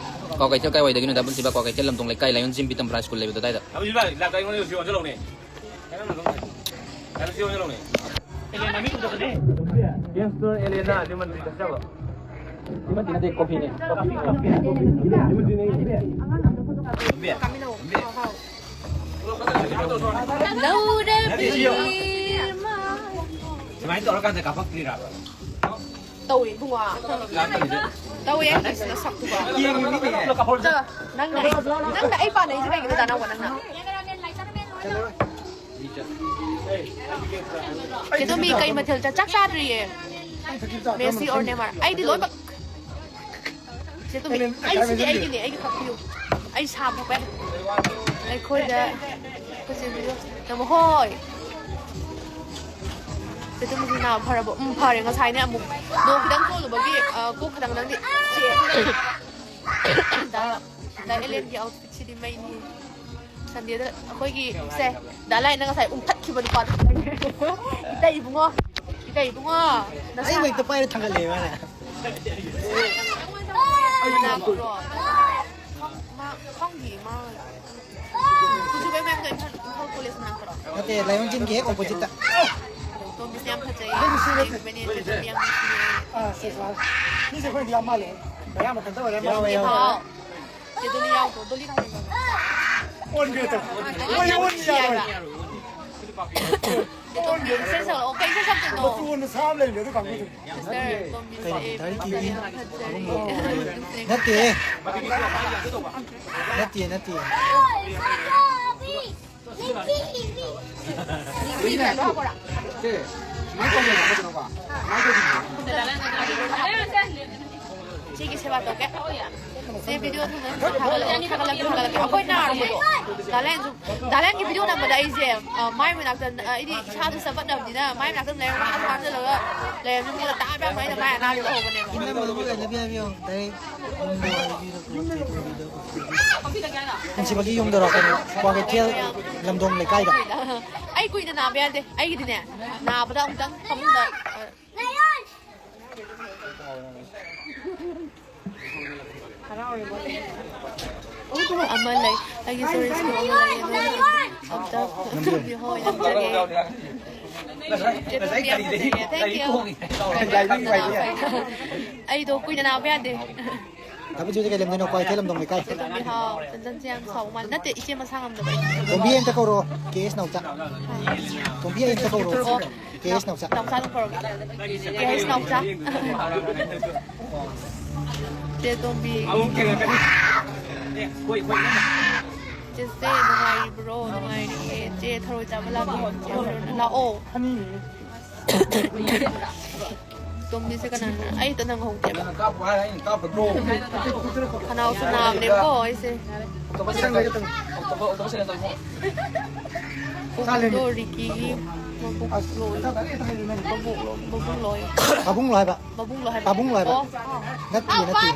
ꯀ꯭ꯋꯥꯀꯩꯊꯦꯜ ꯀꯥꯏꯋꯥꯏꯗꯒꯤꯅꯣ ꯗꯥ ꯄꯨꯟꯁꯤꯕ? ꯀ꯭ꯋꯥꯀꯩꯊꯦꯜ ꯂꯝꯗꯣꯡ ꯂꯩꯀꯥꯏ, ꯂꯥꯏꯑꯣꯟ ꯖꯤꯝ ꯄꯤꯇꯝ ꯄ꯭ꯔꯥꯏ ꯁ꯭ꯀꯨꯜ ꯂꯩꯕꯗꯣ ꯑꯗꯥꯏꯗ꯫ ꯍꯧꯖꯤꯛ ꯚꯥꯏ, ꯂꯥꯛꯇ ꯑꯩꯉꯣꯟꯗ ꯁꯤ ꯑꯣꯟꯁꯤꯜꯂꯛꯎꯅꯦ꯫ ꯀꯩꯅꯣ ꯅꯪ ꯀꯩꯅꯣ ꯁꯤ ꯑꯣꯟꯁꯤꯜꯂꯛꯎꯅꯦ꯫ ꯒꯦꯡꯁꯇꯔ ꯑꯦꯂꯦꯅꯥ ꯂꯤꯃꯟ ꯇꯤ ꯊꯛꯆꯕ꯫ ꯂꯤꯃꯟ ꯇꯤ ꯅꯠꯇꯦ, ꯀꯣꯐꯤꯅꯦ꯫ ꯀꯥꯃꯤꯟꯅꯧ꯫ ꯍꯥꯎ, ꯍꯥꯎ꯫ ꯂꯧꯔꯕꯤ ꯏꯃꯥ꯫ ꯁꯨꯃꯥꯏꯅ ꯇꯧꯔꯀꯥꯟꯗ ꯀꯥꯞꯄꯛꯇ꯭ꯔꯤꯔꯕ? ꯇꯧꯋꯦ ꯏꯕꯨꯡꯉꯣ꯫ ꯇꯧꯋꯦ, ꯅꯁꯛꯇꯨꯒ꯫ ꯆꯠꯂꯣ, ꯅꯪꯅ, ꯅꯪꯅ ꯑꯩ ꯄꯥꯅꯩꯁꯦ ꯀꯩꯒꯤꯅꯣ, ꯗꯥ ꯅꯥꯎꯕ, ꯅꯪꯅ? ꯀꯩꯅꯣ, ꯃꯤ ꯀꯩ ꯃꯊꯦꯜ ꯆꯥ-, ꯆꯥꯛ ꯆꯥꯗ꯭ꯔꯤꯌꯦ꯫ Messi or Neymar? ꯑꯩꯗꯤ ꯂꯣꯏꯅꯃꯛ꯫ ꯆꯦ ꯇꯣꯝꯕꯤ, ꯑꯩ ꯁꯤꯗꯤ ꯑꯩꯒꯤꯅꯦ, ꯑꯩꯒꯤ ꯈꯛꯄꯤꯌꯨ꯫ ꯑꯩ ꯁꯥ ꯐꯛꯄ ꯌꯥꯏ꯫ ꯑꯩꯈꯣꯏꯗ, ꯑꯩꯈꯣꯏ ꯆꯦ ꯕꯤꯖꯨ, ꯇꯥꯃꯣ ꯍꯣꯏ꯫ ꯆꯦ ꯇꯣꯝꯕꯤꯁꯤ ꯅꯥꯕ ꯐꯔꯕꯣ? ꯎꯝ, ꯐꯔꯦ꯫ ꯉꯁꯥꯏꯅꯦ ꯑꯃꯨꯛ ꯅꯣꯡ ꯈꯤꯇꯪ ꯆꯣꯠꯂꯨꯕꯒꯤ, ꯑ, ꯀꯣꯛ ꯈꯤꯇꯪ ꯈꯤꯇꯪꯗꯤ ꯆꯦ-, ꯗꯥ, ꯗꯥ ꯑꯦꯂꯦꯟꯒꯤ ꯑꯥꯎꯠꯐꯤꯠꯁꯤꯗꯤ ꯃꯩꯅꯤ꯫ ꯁꯟꯗꯦꯗ ꯑꯩꯈꯣꯏꯒꯤ, ꯁꯦ, ꯗꯥ ꯂꯥꯏꯅ ꯉꯁꯥꯏ ꯎꯝꯊꯠꯈꯤꯕ ꯅꯨꯄꯥꯗꯣ꯫ ꯏꯇꯩ ꯏꯕꯨꯡꯉꯣ, ꯏꯇꯩ ꯏꯕꯨꯡꯉꯣ, ꯅꯁꯥ ꯑꯩꯕꯨ ꯍꯦꯛꯇ ꯄꯥꯏꯔ ꯊꯥꯡꯒꯠꯂꯦ ꯃꯥꯅ꯫ ꯅꯥꯕ꯭ꯔꯣ? ꯃꯥ ꯈꯪꯗꯤꯌꯦ, ꯃꯥ ꯀꯨꯆꯨ ꯃꯌꯥꯝꯗꯣ ꯏꯝꯐꯥꯜ, ꯏꯝꯐꯥꯜ ꯀꯣꯂꯦꯖ ꯃꯅꯥꯛꯇꯔꯣ? ꯅꯠꯇꯦ, ꯂꯥꯏꯑꯣꯟ ꯆꯤꯡꯒꯤ ꯍꯦꯛ ꯑꯣꯄꯣꯖꯤꯠꯇ꯫ ꯇꯣꯝꯕꯤꯁꯦ ꯌꯥꯝ ꯐꯖꯩꯌꯦ꯫ ꯌꯦꯡꯕꯅꯦ, ꯆꯦ ꯇꯣꯝꯕꯤ ꯌꯥꯝ ꯅꯨꯡꯁꯤꯌꯦ꯫ ꯑꯥ, ꯁꯦ, ꯁꯦ꯫ ꯃꯤꯁꯦ ꯑꯩꯈꯣꯏꯗꯤ ꯌꯥꯝ ꯃꯥꯜꯂꯦ꯫ ꯃꯌꯥꯝ ꯃꯊꯟꯇ ꯑꯣꯏꯔꯦ, ꯃꯌꯥꯝ ꯌꯥꯎꯋꯦ, ꯌꯥꯎꯋꯦ꯫ ꯍꯥꯎ꯫ ꯆꯦ ꯗꯣꯂꯤ ꯌꯥꯎꯗ꯭ꯔꯣ? ꯗꯣꯂꯤ ꯀꯥꯏ ꯂꯩꯈ꯭ꯔꯒꯦ? ꯑꯣꯟꯈ꯭ꯔꯦ ꯇꯧ꯫ ꯑꯣꯟꯈ꯭ꯔꯦ, ꯑꯣꯟꯈ꯭ꯔꯦ ꯌꯥꯔꯣꯏ꯫ ꯆꯦ ꯇꯣꯝꯕꯤ, ꯏꯁꯩ ꯁꯛꯂꯛꯑꯣ꯫ ꯀꯩ ꯏꯁꯩ ꯁꯛꯇꯣꯏꯅꯣ? ꯃꯆꯨ ꯑꯣꯟꯕ ꯁꯥ ꯑꯃ ꯂꯩꯕꯅꯦ, ꯑꯗꯨ ꯀꯥꯡꯕꯨꯗꯨꯅꯤ꯫ ꯁꯤꯁꯇꯔ ꯇꯣꯝꯕꯤꯁꯦ ꯀꯩꯅꯣ, ꯗꯥꯏꯔꯦꯛ ꯇꯤ ꯚꯤ ꯐꯖꯩ, ꯌꯥꯝ ꯐꯖꯩ꯫ ꯅꯠꯇꯦ꯫ ꯅꯠꯇꯦ, ꯅꯠꯇꯦ꯫ ꯂꯩꯁꯥꯕꯤ! ꯁꯤꯒꯤ ꯁꯦꯕꯥ ꯇꯧꯒꯦ꯫ ꯁꯤ ꯚꯤꯗꯤꯑꯣ ꯊꯥꯒꯠꯂꯛꯀꯦ, ꯊꯥꯒꯠꯂꯛꯀꯦ, ꯊꯥꯒꯠꯂꯛꯀꯦ꯫ ꯑꯩꯈꯣꯏ ꯅꯥꯔꯨꯕꯗꯣ꯫ ꯗꯥꯂꯦꯟꯁꯨ, ꯗꯥꯂꯦꯟꯒꯤ ꯚꯤꯗꯤꯑꯣ ꯅꯝꯕꯗ ꯑꯩꯁꯦ, ꯑ, ꯃꯥꯏ ꯃꯅꯥꯛꯇ, ꯑ, ꯑꯩꯗꯤ ꯏꯁꯥꯁꯨ ꯆꯥꯎꯈꯠꯅꯕꯅꯤꯅ ꯃꯥꯏ ꯃꯅꯥꯛꯇ ꯂꯩꯔꯒ ꯉꯥꯡ ꯉꯥꯡꯁꯤꯜꯂꯒ ꯂꯩꯔꯝꯃꯤ꯫ ꯃꯉꯣꯟꯗ ꯇꯥꯕ ꯌꯥꯝ ꯅꯨꯡꯉꯥꯏꯅ ꯃꯥꯏ ꯑꯅꯥꯕ ꯇꯧꯍꯧꯕꯅꯦꯕ꯫ ꯏꯅꯝꯃ ꯑꯗꯨꯕꯨ ꯂꯩꯅꯕꯤ ꯍꯥꯏꯕꯤꯌꯣ꯫ ꯗꯥꯏꯔꯦꯛ ꯌꯨꯝꯗ ꯍꯥꯏꯕꯤꯔꯛꯄ꯫ ꯅꯨꯡꯁꯤꯕꯒꯤ ꯌꯨꯝꯗꯔꯣ? ꯀꯩꯅꯣ, ꯀ꯭ꯋꯥꯀꯩꯊꯦꯜ ꯂꯝꯗꯣꯡ ꯂꯩꯀꯥꯏꯗ꯫ ꯑꯩ ꯀꯨꯏꯅ ꯅꯥꯕ ꯌꯥꯗꯦ꯫ ꯑꯩꯒꯤꯗꯤꯅꯦ, ꯅꯥꯕꯗ ꯑꯃꯨꯛꯇꯪ ꯐꯃꯨꯡꯗ, ꯑ, ꯑꯃ ꯂꯩ, ꯑꯩꯒꯤ ꯁꯣꯔꯤ ꯁ꯭ꯀꯨꯜ ꯑꯃ ꯂꯩ, ꯅꯣꯏꯅ ꯑꯝꯇ ꯅꯝꯕꯤꯌꯨ꯫ ꯍꯣꯏ, ꯅꯝꯖꯒꯦ꯫ ꯆꯦ ꯇꯣꯝꯕꯤ ꯌꯥꯝ ꯐꯖꯩꯌꯦ꯫ Thank you꯫ ꯑꯩꯗꯣ ꯀꯨꯏꯅ ꯅꯥꯕ ꯌꯥꯗꯦ꯫ ꯗꯥ ꯄꯨꯟꯁꯤꯁꯦ ꯀꯩ ꯂꯝꯗꯩꯅꯣ? ꯀ꯭ꯋꯥꯀꯩꯊꯦꯜ ꯂꯝꯗꯣꯡ ꯂꯩꯀꯥꯏ꯫ ꯆꯦ ꯇꯣꯝꯕꯤ ꯍꯥꯎ, ꯆꯟꯆꯟꯁꯦ ꯌꯥꯝ ꯁꯥꯎꯕ ꯃꯥꯜꯂꯦ꯫ ꯅꯠꯇꯦ, ꯏꯆꯦ ꯃꯁꯥ ꯉꯝꯗꯕꯩ꯫ ꯇꯣꯝꯕꯤ ꯑꯝꯇ ꯀꯧꯔꯣ, ꯀꯦ ꯑꯦꯁ ꯅꯥꯎꯆꯥ꯫ ꯇꯣꯝꯕꯤ ꯑꯝꯇ ꯀꯧꯔꯣ꯫ ꯑꯣ, ꯀꯦ ꯑꯦꯁ ꯅꯥꯎꯆꯥ꯫ ꯅꯥꯎꯆꯥ ꯑꯗꯨꯝ ꯀꯧꯔꯒꯦ꯫ ꯀꯦ ꯑꯦꯁ ꯅꯥꯎꯆꯥ꯫ ꯆꯦ ꯇꯣꯝꯕꯤ꯫ ꯆꯦꯆꯦ, ꯅꯨꯡꯉꯥꯏꯔꯤꯕ꯭ꯔꯣ? ꯅꯨꯡꯉꯥꯏꯔꯤꯌꯦ꯫ ꯆꯦ ꯊꯔꯣꯏ ꯆꯥꯕ ꯂꯥꯛꯀꯦ꯫ ꯆꯦ ꯊꯔꯣꯏ ꯂꯥꯛꯑꯣ꯫ ꯇꯣꯝꯕꯤꯁꯦ ꯀꯅꯥꯅ? ꯑꯩ ꯍꯦꯛꯇ ꯅꯪꯍꯧꯗꯦꯕ꯫ ꯀꯥꯞꯄꯨ ꯍꯥꯏ ꯑꯩꯅ ꯀꯥꯞꯀꯗ꯭ꯔꯣ? ꯈꯅꯥꯎꯁꯨ ꯅꯥꯕꯅꯦꯕꯀꯣ ꯑꯩꯁꯦ꯫ ꯄꯨꯛꯇꯣ ꯔꯤꯀꯤꯒꯤ ꯃꯕꯨꯛ ꯂꯣꯏ꯫ ꯃꯕꯨꯛ ꯂꯣ-, ꯃꯕꯨꯛ ꯂꯣꯏ꯫ ꯄꯥꯕꯨꯡꯂꯣ ꯍꯥꯏꯕ? ꯃꯕꯨꯛ ꯂꯣ ꯍꯥꯏꯕ꯫ ꯄꯥꯕꯨꯡꯂꯣ ꯍꯥꯏꯕ? ꯑꯣ꯫ ꯅꯠꯇꯤꯌꯦ, ꯅꯠꯇꯤꯌꯦ꯫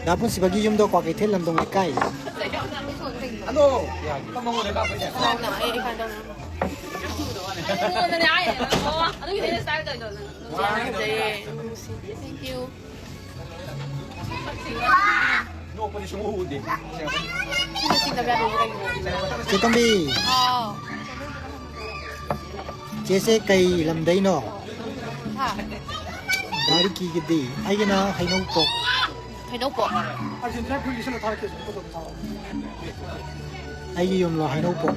ꯗꯥ ꯄꯨꯟꯁꯤꯕꯒꯤ ꯌꯨꯝꯗꯣ ꯀ꯭ꯋꯥꯀꯩꯊꯦꯜ ꯂꯝꯗꯣꯡ ꯂꯩꯀꯥꯏ꯫ ꯅꯥꯎꯅ, ꯑꯩ, ꯑꯩ ꯀꯥꯏ ꯇꯧꯅꯤ? ꯐꯖꯩꯌꯦ꯫ Thank you꯫ ꯅꯣꯛꯄꯗꯤ ꯁꯨꯡꯎ ꯎꯗꯦ꯫ ꯁꯤꯅ ꯆꯤꯡꯗꯕ ꯌꯥꯗꯦ ꯀꯩꯒꯤꯅꯣ? ꯆꯦ ꯇꯣꯝꯕꯤ꯫ ꯍꯥꯎ꯫ ꯆꯦꯁꯦ ꯀꯩ ꯂꯝꯗꯩꯅꯣ? ꯍꯥ? ꯗꯥ ꯔꯤꯀꯤꯒꯤꯗꯤ? ꯑꯩꯒꯤꯅ ꯍꯩꯅꯧꯄꯣꯛ꯫ ꯍꯩꯅꯧꯄꯣꯛ꯫ ꯑꯩꯒꯤ ꯌꯨꯝꯂꯣ ꯍꯩꯅꯧꯄꯣꯛ꯫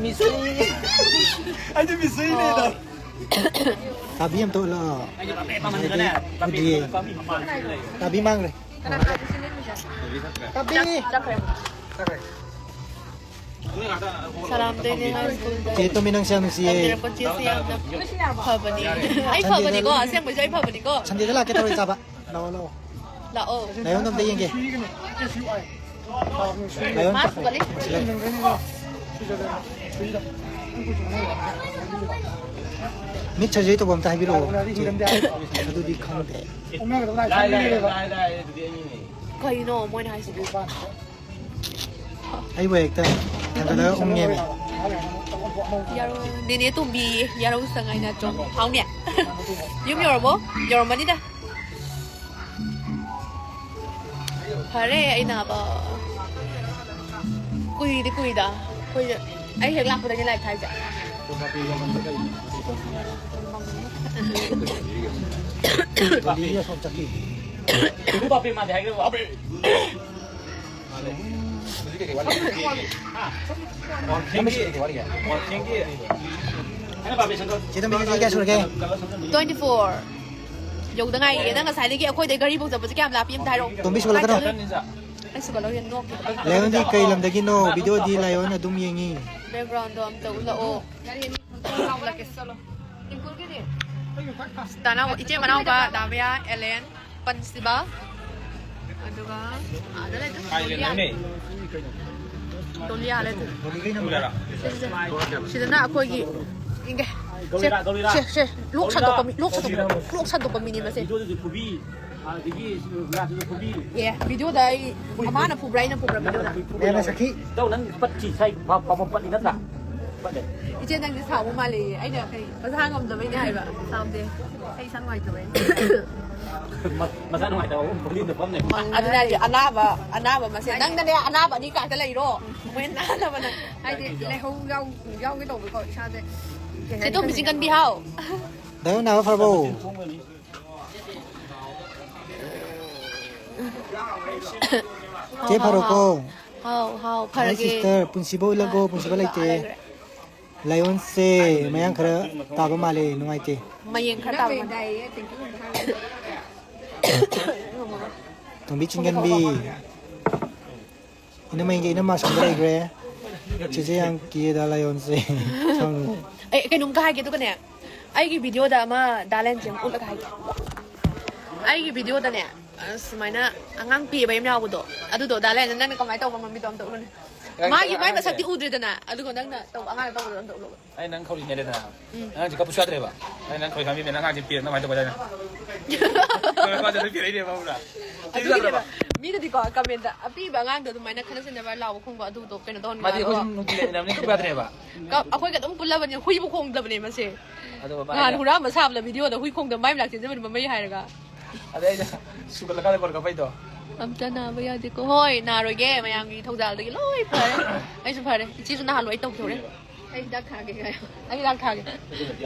ꯃꯤꯁꯣꯏ꯫ ꯑꯩꯗꯤ ꯃꯤꯁꯣꯏꯅꯦꯗ꯫ ꯑꯣ꯫ ꯇꯥꯕꯤ ꯑꯝꯇ ꯎꯠꯂꯛꯑꯣ꯫ ꯎꯗ꯭ꯔꯤꯌꯦ꯫ ꯇꯥꯕꯤ ꯃꯥꯡꯈ꯭ꯔꯦ꯫ ꯇꯥꯕꯤ꯫ ꯁꯂꯥꯝꯗꯩꯅꯦ ꯍꯥꯏ ꯁ꯭ꯀꯨꯜꯗ꯫ ꯆꯦ ꯇꯣꯝꯕꯤ, ꯅꯪꯁꯦ ꯌꯥꯝ ꯅꯨꯡꯁꯤꯌꯦ꯫ ꯇꯝꯕꯤꯔꯛꯄ ꯆꯦꯁꯦ ꯌꯥꯝꯅ ꯐꯕꯅꯦ꯫ ꯑꯩ ꯁꯟꯗꯦꯗ ꯐꯕꯅꯤꯀꯣ, ꯑꯁꯦꯡꯕꯩꯁꯨ ꯑꯩ ꯐꯕꯅꯤꯀꯣ꯫ ꯁꯟꯗꯦꯗ ꯂꯥꯛꯀꯦ ꯇꯧꯔꯤ ꯆꯥꯕ꯫ ꯂꯥꯛꯑꯣ, ꯂꯥꯛꯑꯣ꯫ ꯂꯥꯛꯑꯣ꯫ ꯂꯥꯏꯑꯣꯟꯗꯣ ꯑꯝꯇ ꯌꯦꯡꯒꯦ꯫ ꯂꯥꯏꯑꯣꯟ ꯃꯥ ꯄꯥꯈꯣ꯫ ꯁꯨꯒꯠꯂꯤ꯫ ꯁꯤꯂꯩ꯫ ꯃꯤꯠ ꯁꯔꯖꯔꯤ ꯇꯧꯕ ꯑꯝꯇ ꯍꯥꯏꯕꯤꯔꯛꯑꯣ꯫ ꯆꯦ, ꯑꯗꯨꯗꯤ ꯈꯪꯗꯦ꯫ ꯀꯩꯅꯣ ꯃꯣꯏꯅ ꯍꯥꯏꯁꯤꯕꯨ? ꯑꯩꯕꯨ ꯍꯦꯛꯇ ꯊꯥꯡꯒꯠꯂꯒ ꯎꯪꯉꯦꯃꯤ꯫ ꯌꯥꯔꯣ-, ꯅꯦꯅꯦ ꯇꯣꯝꯕꯤ, ꯌꯥꯔꯧ ꯁꯉꯥꯏ ꯅꯥꯆꯣꯝ꯫ ꯍꯥꯎꯅꯦ꯫ ꯌꯨꯝ ꯌꯧꯔꯕꯣ? ꯌꯧꯔꯝꯃꯅꯤꯗ꯫ ꯐꯔꯦ, ꯑꯩ ꯅꯥꯕ꯫ ꯀꯨꯏꯗꯤ ꯀꯨꯏꯗ꯫ ꯑꯩꯈꯣꯏ, ꯑꯩ ꯍꯦꯛ ꯂꯥꯛꯄꯗꯒꯤ ꯂꯥꯏꯔꯤꯛ ꯊꯥꯏꯁꯦ꯫ ꯆꯦ ꯇꯣꯝꯕꯤ, ꯆꯍꯤ ꯀꯌꯥ ꯁꯨꯔꯒꯦ? Twenty four꯫ ꯌꯧꯗ ꯉꯥꯏꯔꯤꯌꯦ꯫ ꯅꯪ ꯉꯁꯥꯏꯗꯒꯤ ꯑꯩꯈꯣꯏꯗꯩ ꯒꯥꯔꯤꯐꯧ ꯆꯠꯄꯁꯦ ꯀꯌꯥꯝ ꯂꯥꯞꯄꯤ ꯑꯝꯇ ꯍꯥꯏꯔꯛꯑꯣ꯫ ꯇꯣꯝꯕꯤ, ꯁꯨꯒꯠꯂꯛꯀꯅꯣ꯫ ꯑꯩ ꯁꯨꯒꯠꯂꯧꯔꯦ, ꯅꯣꯛꯀꯦ꯫ ꯂꯥꯏꯑꯣꯟꯗꯤ ꯀꯩ ꯂꯝꯗꯒꯤꯅꯣ? ꯚꯤꯗꯤꯑꯣꯗꯤ ꯂꯥꯏꯑꯣꯟ ꯑꯗꯨꯝ ꯌꯦꯡꯉꯤ꯫ Background ꯗꯣ ꯑꯝꯇ ꯎꯠꯂꯛꯑꯣ꯫ ꯇꯥꯅꯧ, ꯏꯆꯦ ꯃꯅꯥꯎꯄꯥ ꯗꯥꯕꯤꯌꯥ, ꯑꯦꯂꯦꯟ, ꯄꯟꯁꯤꯕ, ꯑꯗꯨꯒ ꯑꯥꯗ ꯂꯩꯗꯣ ꯗꯣꯂꯤꯌꯥ꯫ ꯗꯣꯂꯤꯌꯥ ꯂꯩꯗꯣ꯫ ꯁꯤꯗꯅ ꯑꯩꯈꯣꯏꯒꯤ, ꯌꯦꯡꯒꯦ꯫ ꯁꯦ, ꯁꯦ, ꯁꯦ, ꯂꯣꯛ ꯁꯟꯗꯣꯛꯄ ꯃꯤ, ꯂꯣꯛ ꯁꯟꯗꯣꯛꯄ, ꯂꯣꯛ ꯁꯟꯗꯣꯛꯄ ꯃꯤꯅꯦ ꯃꯁꯦ꯫ ꯑꯗꯒꯤ ꯒ꯭ꯂꯥꯁꯇꯨꯁꯨ ꯐꯨꯕꯤ꯫ ꯑꯦ, ꯚꯤꯗꯤꯑꯣꯗ ꯑꯩ, ꯃꯥꯅ ꯐꯨꯕ꯭ꯔꯥ, ꯑꯩꯅ ꯐꯨꯕ꯭ꯔꯥ ꯚꯤꯗꯤꯑꯣꯗ? ꯃꯦꯝꯅ ꯁꯈꯤ꯫ ꯏꯇꯥꯎ, ꯅꯪ ꯄꯠꯈꯤ ꯁꯥꯏ, ꯄꯥ-, ꯄꯥ-, ꯄꯠꯂꯤ ꯅꯠꯇ꯭ꯔꯥ? ꯄꯠꯂꯦ꯫ ꯏꯆꯦ, ꯅꯪꯗꯤ ꯁꯥꯎꯕ ꯃꯥꯜꯂꯦꯌꯦ꯫ ꯑꯩꯅ ꯀꯩ, ꯃꯁꯥ ꯉꯝꯗꯕꯩꯅꯦ ꯍꯥꯏꯕ꯫ ꯁꯥꯎꯗꯦ꯫ ꯑꯩ ꯏꯁꯥ ꯅꯨꯡꯉꯥꯏꯇꯕꯩꯅꯦ꯫ ꯃ-, ꯃꯁꯥ ꯅꯨꯡꯉꯥꯏꯇꯕ ꯑꯃꯨꯛ ꯐꯃꯨꯡꯗ ꯐꯝ ꯂꯩ꯫ ꯑꯗꯨꯅ ꯍꯥꯏꯁꯦ, ꯑꯅꯥꯕ, ꯑꯅꯥꯕ ꯃꯁꯦ꯫ ꯅꯪꯅꯅꯦ, ꯑꯅꯥꯕ ꯑꯅꯤ ꯀꯥꯗ ꯂꯩꯔꯣ꯫ ꯃꯣꯏ ꯅꯥꯅꯕ ꯅꯪ꯫ ꯍꯥꯏꯗꯤ, ꯂꯩꯍꯧ ꯌꯥꯎ-, ꯌꯥꯎꯒꯦ ꯇꯧꯕꯀꯣ, ꯏꯁꯥꯁꯦ꯫ ꯀꯩ ꯁꯦ ꯍꯥꯏꯅꯤ? ꯇꯣꯝꯕꯤ, ꯆꯤꯡꯒꯟꯕꯤ ꯍꯥꯎ꯫ ꯗꯥꯏꯌꯣꯟ ꯅꯥꯕ ꯐꯔꯕꯣ? ꯆꯦ, ꯍꯥꯎ, ꯍꯥꯎ, ꯐꯔꯣꯀꯣ꯫ ꯍꯥꯎ꯫ ꯍꯥꯎ, ꯍꯥꯎ, hi ꯐꯔꯒꯦ꯫ Sister, ꯄꯨꯟꯁꯤꯕ ꯎꯠꯂꯒꯣ, ꯍꯣꯏ, ꯄꯨꯟꯁꯤꯕ ꯂꯩꯇꯦ꯫ ꯂꯥꯛꯑꯒꯦ꯫ ꯂꯥꯏꯑꯣꯟꯁꯦ ꯃꯌꯥꯡ ꯈꯔ ꯇꯥꯕ ꯃꯥꯜꯂꯦ, ꯅꯨꯡꯉꯥꯏꯇꯦ꯫ ꯃꯌꯦꯡ ꯈꯔ ꯇꯥꯕ ꯃꯥꯜꯂꯦ꯫ ꯇꯣꯝꯕꯤ ꯆꯤꯡꯒꯟꯕꯤ꯫ ꯏꯅꯝꯃ ꯌꯦꯡꯒꯦ, ꯏꯅꯝꯃ ꯑꯁꯣꯝꯗ ꯂꯩꯈ꯭ꯔꯦ꯫ ꯆꯦꯆꯦ ꯌꯥꯝ ꯀꯤꯌꯦꯗ ꯂꯥꯏꯑꯣꯟꯁꯦ꯫ ꯁꯥꯎꯅꯨ꯫ ꯑꯩ ꯀꯩꯅꯣꯝꯇ ꯍꯥꯏꯒꯦ, ꯑꯗꯨꯒꯅꯦ, ꯑꯩꯒꯤ ꯚꯤꯗꯤꯑꯣꯗ ꯑꯃ ꯗꯥ ꯂꯦꯟꯁꯦ ꯑꯃꯨꯛ ꯎꯠꯂꯒ ꯍꯥꯏꯒꯦ꯫ ꯑꯩꯒꯤ ꯚꯤꯗꯤꯑꯣꯗꯅꯦ, ꯑ, ꯁꯨꯃꯥꯏꯅ ꯑꯉꯥꯡ ꯄꯦꯕ ꯑꯃ ꯌꯥꯎꯕꯗꯣ, ꯑꯗꯨꯗꯣ ꯗꯥ ꯂꯦꯟꯁ, ꯅꯪꯅ ꯀꯃꯥꯏꯅ ꯇꯧꯕ ꯉꯝꯃꯤꯗꯣ ꯑꯝꯇ ꯎꯠꯂꯨꯅꯦ꯫ ꯃꯥꯒꯤ ꯃꯥꯏ ꯃꯁꯛꯇꯤ ꯎꯗ꯭ꯔꯦꯗꯅ, ꯑꯗꯨꯒ ꯅꯪꯅ ꯇꯧꯕ, ꯑꯉꯥꯡꯅ ꯇꯧꯕꯗꯣ ꯑꯝꯇ ꯎꯠꯂꯣ꯫ ꯑꯩ ꯅꯪ ꯈꯧꯔꯤ ꯅꯦꯠꯂꯦꯗꯅ꯫ ꯎꯝ꯫ ꯑꯉꯥꯡꯁꯦ ꯀꯞꯄꯁꯨ ꯌꯥꯗ꯭ꯔꯦꯕ꯫ ꯑꯩ ꯅꯪ ꯈꯧꯔꯤ ꯈꯥꯡꯕꯤꯕꯅꯦ, ꯑꯉꯥꯡꯁꯦ ꯄꯦꯔꯦ, ꯅꯪ ꯀꯃꯥꯏꯅ ꯇꯧꯕ ꯌꯥꯏꯅꯣ? ꯀꯞꯄ ꯌꯥꯗ꯭ꯔꯦ, ꯄꯦꯔꯛꯏꯅꯦꯕ, ꯈꯪꯕ꯭ꯔꯥ? ꯑꯗꯨꯒꯤꯅꯦꯕ, ꯃꯤꯅꯗꯤꯀꯣ, ꯀꯃꯦꯟꯗ, "ꯑꯄꯤꯕ ꯑꯉꯥꯡꯗꯣ ꯑꯗꯨꯃꯥꯏꯅ ꯈꯠꯅ ꯆꯩꯅꯕ ꯂꯥꯎꯕ ꯈꯣꯡꯕ ꯑꯗꯨꯗꯣ ꯀꯩꯅꯣ ꯇꯧꯍꯟꯕ ꯃꯥꯗꯤ ꯑꯩꯈꯣꯏ ꯃꯥꯜꯂꯣ?" ꯁꯨꯝ ꯅꯨꯡꯇꯤ ꯂꯩꯃꯤꯟꯅꯕꯅꯤꯅ ꯀꯞꯄ ꯌꯥꯗ꯭ꯔꯦꯕ꯫ ꯀꯞ-, ꯑꯩꯈꯣꯏꯒ ꯑꯗꯨꯝ ꯄꯨꯜꯂꯕꯅꯤꯅ ꯍꯨꯏꯕꯨ ꯈꯣꯡꯗꯕꯅꯦ ꯃꯁꯦ꯫ ꯑꯗꯨꯒ ꯃꯥ ꯅꯍꯥꯟ ꯑꯩꯅ ꯍꯨꯔꯥꯟꯕ ꯁꯥꯕꯗ ꯚꯤꯗꯤꯑꯣꯗ ꯍꯨꯏ ꯈꯣꯡꯗ ꯃꯥꯏ ꯃꯅꯥꯛ ꯆꯦꯟꯖꯕꯅꯤ ꯃꯃꯩ ꯍꯥꯏꯔꯒ꯫ ꯑꯗꯩ ꯑꯩꯅ ꯁꯨꯒꯠꯂꯀꯥꯟꯗ ꯀꯣꯟ ꯀꯞꯄꯩꯗꯣ꯫ ꯑꯝꯇ ꯅꯥꯕ ꯌꯥꯗꯦꯀꯣ꯫ ꯍꯣꯏ, ꯅꯥꯔꯣꯏꯒꯦ꯫ ꯃꯌꯥꯝꯒꯤ ꯊꯧꯖꯥꯜꯗꯒꯤ ꯂꯣꯏ ꯐꯔꯦ꯫ ꯑꯩꯁꯨ ꯐꯔꯦ꯫ ꯏꯆꯦꯁꯨ ꯅꯍꯥꯟ ꯂꯣꯏ ꯇꯧꯊꯣꯛꯑꯦ꯫ ꯑꯩ ꯍꯤꯗꯥꯛ ꯊꯥꯒꯦ ꯍꯥꯏꯌꯣ꯫ ꯑꯩ ꯍꯤꯗꯥꯛ ꯊꯥꯒꯦ꯫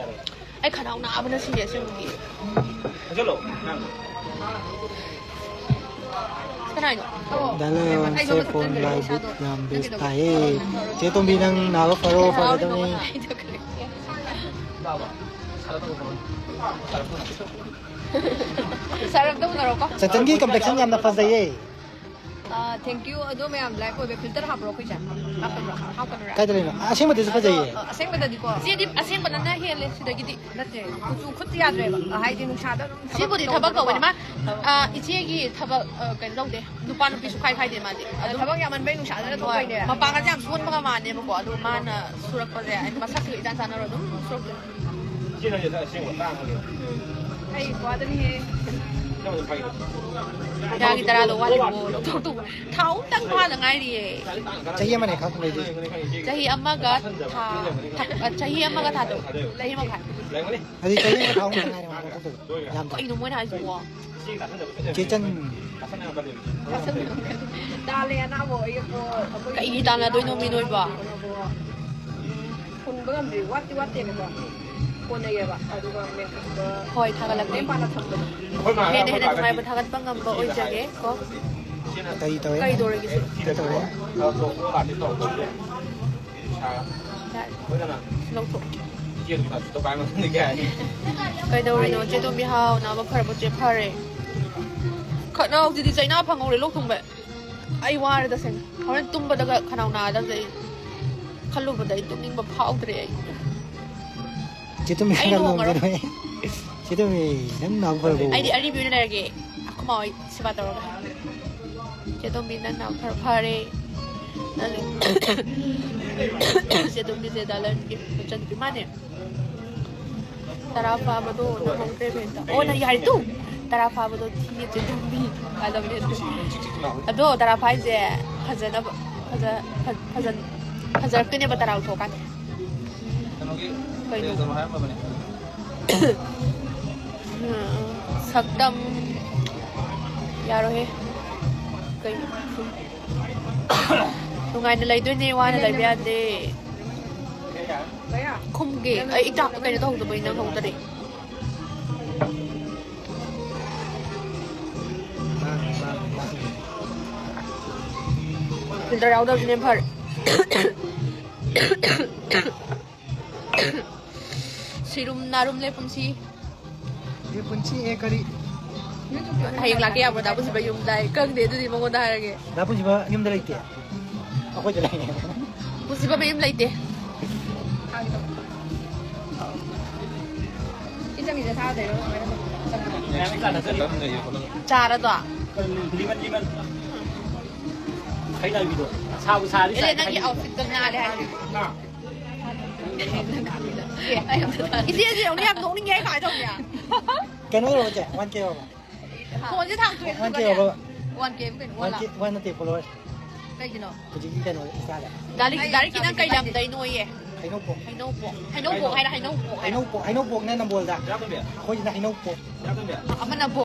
ꯑꯩ ꯈꯅꯥꯎ ꯅꯥꯕꯅ ꯁꯤꯔꯦ ꯑꯁꯦꯡꯕꯒꯤ꯫ ꯆꯠꯂꯣ, ꯅꯪ꯫ ꯀꯅꯥꯏꯅꯣ? ꯗꯥ ꯂꯥꯏꯑꯣꯟꯁꯦ ꯐꯣꯟ ꯂꯥꯏꯕꯤꯠ ꯌꯥꯝ ꯕꯦꯁ ꯇꯥꯏꯌꯦ꯫ ꯆꯦ ꯇꯣꯝꯕꯤ, ꯅꯪ ꯅꯥꯕ ꯐꯔꯣ, ꯐꯔꯗꯕꯅꯤ꯫ ꯁꯥꯔ, ꯑꯝꯇ ꯎꯅꯔꯣꯀꯣ꯫ ꯆꯟꯆꯟꯒꯤ complexion ꯌꯥꯝꯅ ꯐꯖꯩꯌꯦ꯫ ꯑꯥ, thank you꯫ ꯑꯗꯣ ꯃꯌꯥꯝ ꯂꯥꯏꯛ ꯑꯣꯏꯕ ꯐꯤꯜꯇꯔ ꯍꯥꯞꯄ꯭ꯔꯣ ꯑꯩꯈꯣꯏꯁꯦ? ꯍꯥꯞꯀꯗ꯭ꯔꯥ? ꯍꯥꯞꯀꯗ꯭ꯔꯥ? ꯀꯥꯏꯗ ꯂꯩꯅꯣ? ꯑꯁꯦꯡꯕꯗꯁꯨ ꯑꯗꯣ, ꯐꯖꯩꯌꯦ꯫ ꯑ, ꯑꯁꯦꯡꯕꯗꯗꯤꯀꯣ꯫ ꯁꯤꯗꯤ ꯑꯁꯦꯡꯕꯅ ꯍꯦꯜꯂꯦ ꯁꯤꯗꯒꯤꯗꯤ꯫ ꯅꯠꯇꯦ, ꯀꯨꯆꯨ ꯈꯨꯠꯇꯤ ꯌꯥꯗ꯭ꯔꯦꯕ꯫ ꯍꯥꯏꯗꯤ ꯅꯨꯡꯁꯥꯗ ꯑꯗꯨꯝ ꯊꯕꯛ ꯁꯤꯕꯨꯗꯤ ꯊꯕꯛ ꯇꯧꯕꯅꯤꯅꯀꯣ꯫ ꯀꯧꯕꯅꯤ꯫ ꯃꯥ, ꯑ, ꯏꯆꯦꯒꯤ ꯊꯕꯛ, ꯑ, ꯀꯩꯅꯣ ꯇꯧꯗꯦ꯫ ꯅꯨꯄꯥ ꯅꯨꯄꯤ ꯁꯨꯈꯥꯏ ꯈꯥꯏꯗꯦ ꯃꯥꯗꯤ꯫ ꯑ, ꯑꯗꯨꯝ ꯊꯕꯛ ꯌꯥꯝꯃꯟꯕꯩ ꯅꯨꯡꯁꯥꯗꯅ ꯊꯣꯛꯄꯩꯅꯦ꯫ ꯍꯣꯏ꯫ ꯃꯄꯥꯡꯒꯜꯁꯦ ꯌꯥꯝ ꯁꯣꯟꯕꯒ ꯃꯥꯟꯅꯦꯕꯀꯣ꯫ ꯑꯗꯨ ꯃꯥꯅ ꯁꯨꯔꯛꯄꯁꯦ, ꯑꯩ ꯃꯁꯛꯁꯤꯒ ꯏꯆꯥꯟ ꯆꯥꯟꯅꯔꯣꯏ꯫ ꯑꯗꯨꯝ ꯁꯨꯔꯛꯇꯣꯏꯅꯦ꯫ ꯁꯤ ꯅꯪꯒꯤ ꯑꯁꯦꯡꯕ ꯇꯥꯡꯉꯒꯦ꯫ ꯑꯩ ꯀ꯭ꯋꯥꯗꯅꯤꯍꯦ꯫ ꯅꯪ ꯑꯗꯨꯝ ꯐꯥꯒꯤ ꯇꯧ꯫ ꯌꯥꯒꯤ ꯇꯔꯥꯗꯣ ꯋꯥꯠꯂꯤꯕꯣ? ꯂꯧꯊꯣꯛꯇꯧꯕ꯫ ꯊꯥ ꯑꯍꯨꯝꯇꯪ ꯐꯥꯗ ꯉꯥꯏꯔꯤꯌꯦ꯫ ꯆꯍꯤ ꯑꯃꯅꯦ ꯈꯥꯛ ꯂꯩꯗꯣꯏꯁꯦ꯫ ꯆꯍꯤ ꯑꯃꯒ ꯊꯥ, ꯊꯥ, ꯆꯍꯤ ꯑꯃꯒ ꯊꯥ ꯇꯔꯨꯛ꯫ ꯆꯍꯤ ꯃꯈꯥꯏ꯫ ꯍꯥꯏꯗꯤ ꯆꯍꯤ ꯑꯃꯒ ꯊꯥ ꯑꯍꯨꯝꯇꯪ ꯉꯥꯏꯔꯦ ꯃꯥ ꯂꯧꯊꯣꯛꯇꯣꯏꯕ꯫ ꯌꯥꯝꯗ꯭ꯔꯦ꯫ ꯀꯩꯅꯣ ꯃꯣꯏꯅ ꯍꯥꯏꯁꯤꯕꯣ? ꯆꯦ ꯆꯟ꯫ ꯇꯥꯜꯂꯦ ꯑꯅꯥꯕ ꯑꯩ ꯑꯩꯈꯣꯏ ꯀꯩꯒꯤ ꯇꯥꯟꯅꯗꯣꯏꯅꯣ ꯃꯤ ꯅꯣꯏꯕꯣ? ꯍꯨꯟꯕ ꯉꯝꯗ꯭ꯔꯤ, ꯋꯥꯠꯇꯤ ꯋꯥꯠꯇꯦꯕꯀꯣ꯫ ꯀꯣꯟꯅꯩꯌꯦꯕ꯫ ꯑꯗꯨꯒ ꯃꯦꯟꯈꯠꯄ ꯍꯣꯏ, ꯊꯥꯒꯠꯂꯛꯀꯦ꯫ ꯂꯦꯝ ꯄꯥꯅ ꯊꯝꯕꯗꯣ꯫ ꯍꯦꯟꯅ ꯍꯦꯟꯅ ꯅꯨꯡꯉꯥꯏꯕ ꯊꯥꯒꯠꯄ ꯉꯝꯕ ꯑꯣꯏꯖꯒꯦ ꯀꯣ꯫ ꯀꯔꯤ ꯇꯧꯋꯦ? ꯀꯩꯗꯧꯔꯒꯦ ꯁꯤ? ꯀꯩ ꯇꯧꯔꯦ? ꯌꯥꯔꯦ꯫ ꯂꯧꯊꯣꯛ꯫ ꯀꯩꯗꯧꯔꯤꯅꯣ? ꯆꯦ ꯇꯣꯝꯕꯤ ꯍꯥꯎꯅ ꯑꯃ ꯐꯔꯕꯣ? ꯆꯦ ꯐꯔꯦ꯫ ꯈꯠꯅꯍꯧꯁꯤꯗꯤ ꯆꯩꯅꯥ ꯐꯪꯍꯧꯔꯦ ꯂꯣꯛ ꯊꯨꯡꯕ꯫ ꯑꯩ ꯋꯥꯔꯦ ꯇꯁꯦꯡꯅ꯫ ꯍꯣꯔꯦꯟ ꯇꯨꯝꯕꯗꯒ ꯈꯅꯥꯎ ꯅꯥꯗꯕꯁꯦ ꯑꯩ ꯈꯜꯂꯨꯕꯗ ꯑꯩ ꯇꯨꯝꯅꯤꯡꯕ ꯐꯥꯎꯗ꯭ꯔꯦ ꯑꯩ꯫ ꯆꯦ ꯇꯨꯝꯕꯤ ꯑꯩ ꯈꯔ ꯂꯨꯍꯣꯡꯉꯔꯣꯏ꯫ ꯂꯣꯝꯖꯔꯣꯏ꯫ ꯆꯦ ꯇꯨꯝꯕꯤ, ꯅꯪ ꯅꯥꯕ ꯐꯔꯕꯣ? ꯑꯩꯗꯤ ꯑꯔꯤꯕꯤ ꯑꯣꯏꯅ ꯂꯩꯔꯒꯦ꯫ ꯑꯩꯈꯣꯏ ꯃꯥ ꯍꯣꯏ ꯁꯦꯕꯥ ꯇꯧꯔꯒ꯫ ꯆꯦ ꯇꯣꯝꯕꯤ, ꯅꯪ ꯅꯥꯕ ꯈꯔ ꯐꯔꯦ꯫ ꯅꯪ ꯆꯦ ꯇꯣꯝꯕꯤꯁꯦ ꯗꯥ ꯂꯟꯒꯤ ꯃꯆꯟꯅꯨꯄꯤ ꯃꯥꯅꯦ꯫ ꯇꯔꯥ ꯐꯥꯕꯗꯣ ꯅꯪꯍꯧꯗ꯭ꯔꯦ ꯍꯦꯛꯇ꯫ ꯑꯣ, ꯅꯪ ꯌꯥꯔꯦ ꯇꯨ! ꯇꯔꯥ ꯐꯥꯕꯗꯣ ꯊꯤꯌꯦ ꯆꯦ ꯇꯣꯝꯕꯤ꯫ ꯍꯥꯏꯗꯕꯅꯦ ꯑꯗꯨ꯫ ꯑꯗꯣ ꯇꯔꯥ ꯐꯥꯏꯁꯦ ꯐꯖꯅꯕ, ꯐꯖ-, ꯐꯖ-, ꯐꯖ-, ꯐꯖꯔꯛꯇꯣꯏꯅꯦꯕ ꯇꯔꯥ ꯂꯧꯊꯣꯛꯑꯀꯥꯟꯗ꯫ ꯀꯩꯅꯣꯒꯤ ꯀꯩꯅꯣ? ꯀꯩꯅꯣ ꯍꯥꯏꯔꯝꯃꯕꯅꯦ꯫ ꯁꯛꯇꯝ ꯌꯥꯔꯣꯏꯍꯦ꯫ ꯀꯩꯅꯣ? ꯅꯨꯡꯉꯥꯏꯅ ꯂꯩꯗꯣꯏꯅꯦ, ꯋꯥꯅ ꯂꯩꯕ ꯌꯥꯗꯦ꯫ ꯈꯨꯝꯒꯦ꯫ ꯑꯩ ꯏꯇꯥ ꯀꯩꯅꯣ ꯇꯧꯍꯧꯗꯕꯩ ꯅꯪꯍꯧꯗꯔꯦ꯫ ꯐꯤꯜꯇꯔ ꯌꯥꯎꯗꯕꯁꯤꯅ ꯐꯔꯦ꯫ ꯁꯤꯔꯨꯝ ꯅꯥꯔꯨꯝ ꯂꯩ ꯄꯨꯟꯁꯤ꯫ ꯌꯦ ꯄꯨꯟꯁꯤ ꯑꯦ ꯀꯔꯤ? ꯍꯌꯦꯡ ꯂꯥꯛꯀꯦ ꯌꯥꯕ꯭ꯔꯣ? ꯗꯥ ꯄꯨꯟꯁꯤꯕ ꯌꯨꯝꯗ ꯍꯥꯏ꯫ ꯈꯪꯗꯦ, ꯑꯗꯨꯗꯤ ꯃꯉꯣꯟꯗ ꯍꯥꯏꯔꯒꯦ꯫ ꯗꯥ ꯄꯨꯟꯁꯤꯕ ꯌꯨꯝꯗ ꯂꯩꯇꯦ꯫ ꯑꯩꯈꯣꯏꯗ ꯂꯩ꯫ ꯄꯨꯟꯁꯤꯕ ꯃꯌꯨꯝ ꯂꯩꯇꯦ꯫ ꯏꯆꯝ ꯏꯆꯝ ꯊꯥꯗꯣꯏꯔꯣ? ꯆꯥꯔꯗꯣ? Lemon, lemon. ꯈꯩꯅꯥꯏꯕꯤꯗꯣ꯫ ꯁꯥꯕꯨ ꯁꯥꯔꯗꯤ ꯑꯦ, ꯆꯥꯏ ꯅꯪꯒꯤ ꯈꯩꯅꯥꯏꯕꯤꯗꯣ꯫ ꯑꯥꯎꯠꯐꯤꯠꯇꯣ ꯅꯥꯜꯂꯦ ꯍꯥꯏꯁꯤꯗꯤ꯫ ꯏꯆꯦꯁꯦ ꯌꯦꯡꯉꯨꯅꯦ, ꯌꯥꯝ ꯅꯣꯛꯅꯤꯡꯉꯦ꯫ ꯑꯩ ꯀꯃꯥꯏꯅ ꯇꯧꯅꯤ? ꯀꯩꯅꯣ ꯇꯧꯔꯕ ꯆꯦ? ꯋꯥꯟ ꯀꯦ ꯌꯧꯔꯕ? ꯐꯣꯟꯁꯦ ꯊꯥꯡꯇꯣꯛꯑꯦ ꯋꯥꯟ ꯀꯦ ꯑꯗꯨꯒꯅꯦ꯫ ꯌꯧꯔꯕ? ꯋꯥꯟ ꯀꯦ, ꯋꯥꯟ ꯀꯦ ꯅꯠꯇꯦ, ꯐꯣꯂꯣꯋꯔ꯫ ꯀꯩꯒꯤꯅꯣ? ꯍꯧꯖꯤꯛꯀꯤ ꯀꯩꯅꯣ, ꯏꯟꯁꯇꯥꯗ꯫ ꯗꯥ ꯔꯤꯛ-, ꯗꯥ ꯔꯤꯛꯀꯤ ꯅꯪ ꯀꯩ ꯂꯝꯗꯩꯅꯣꯌꯦ? ꯍꯩꯅꯧꯄꯣꯛ꯫ ꯍꯩꯅꯧꯄꯣꯛ꯫ ꯍꯩꯅꯧꯄꯣꯛ ꯍꯥꯏꯔ ꯍꯩꯅꯧꯄꯣꯛ ꯍꯥꯏꯔ? ꯍꯩꯅꯧꯄꯣꯛ, ꯍꯩꯅꯧꯄꯣꯛꯅ ꯅꯝꯕꯣꯜꯗ꯫ ꯑꯩꯈꯣꯏꯁꯤꯅ ꯍꯩꯅꯧꯄꯣꯛ꯫ ꯑꯃꯅ ꯕꯣ-,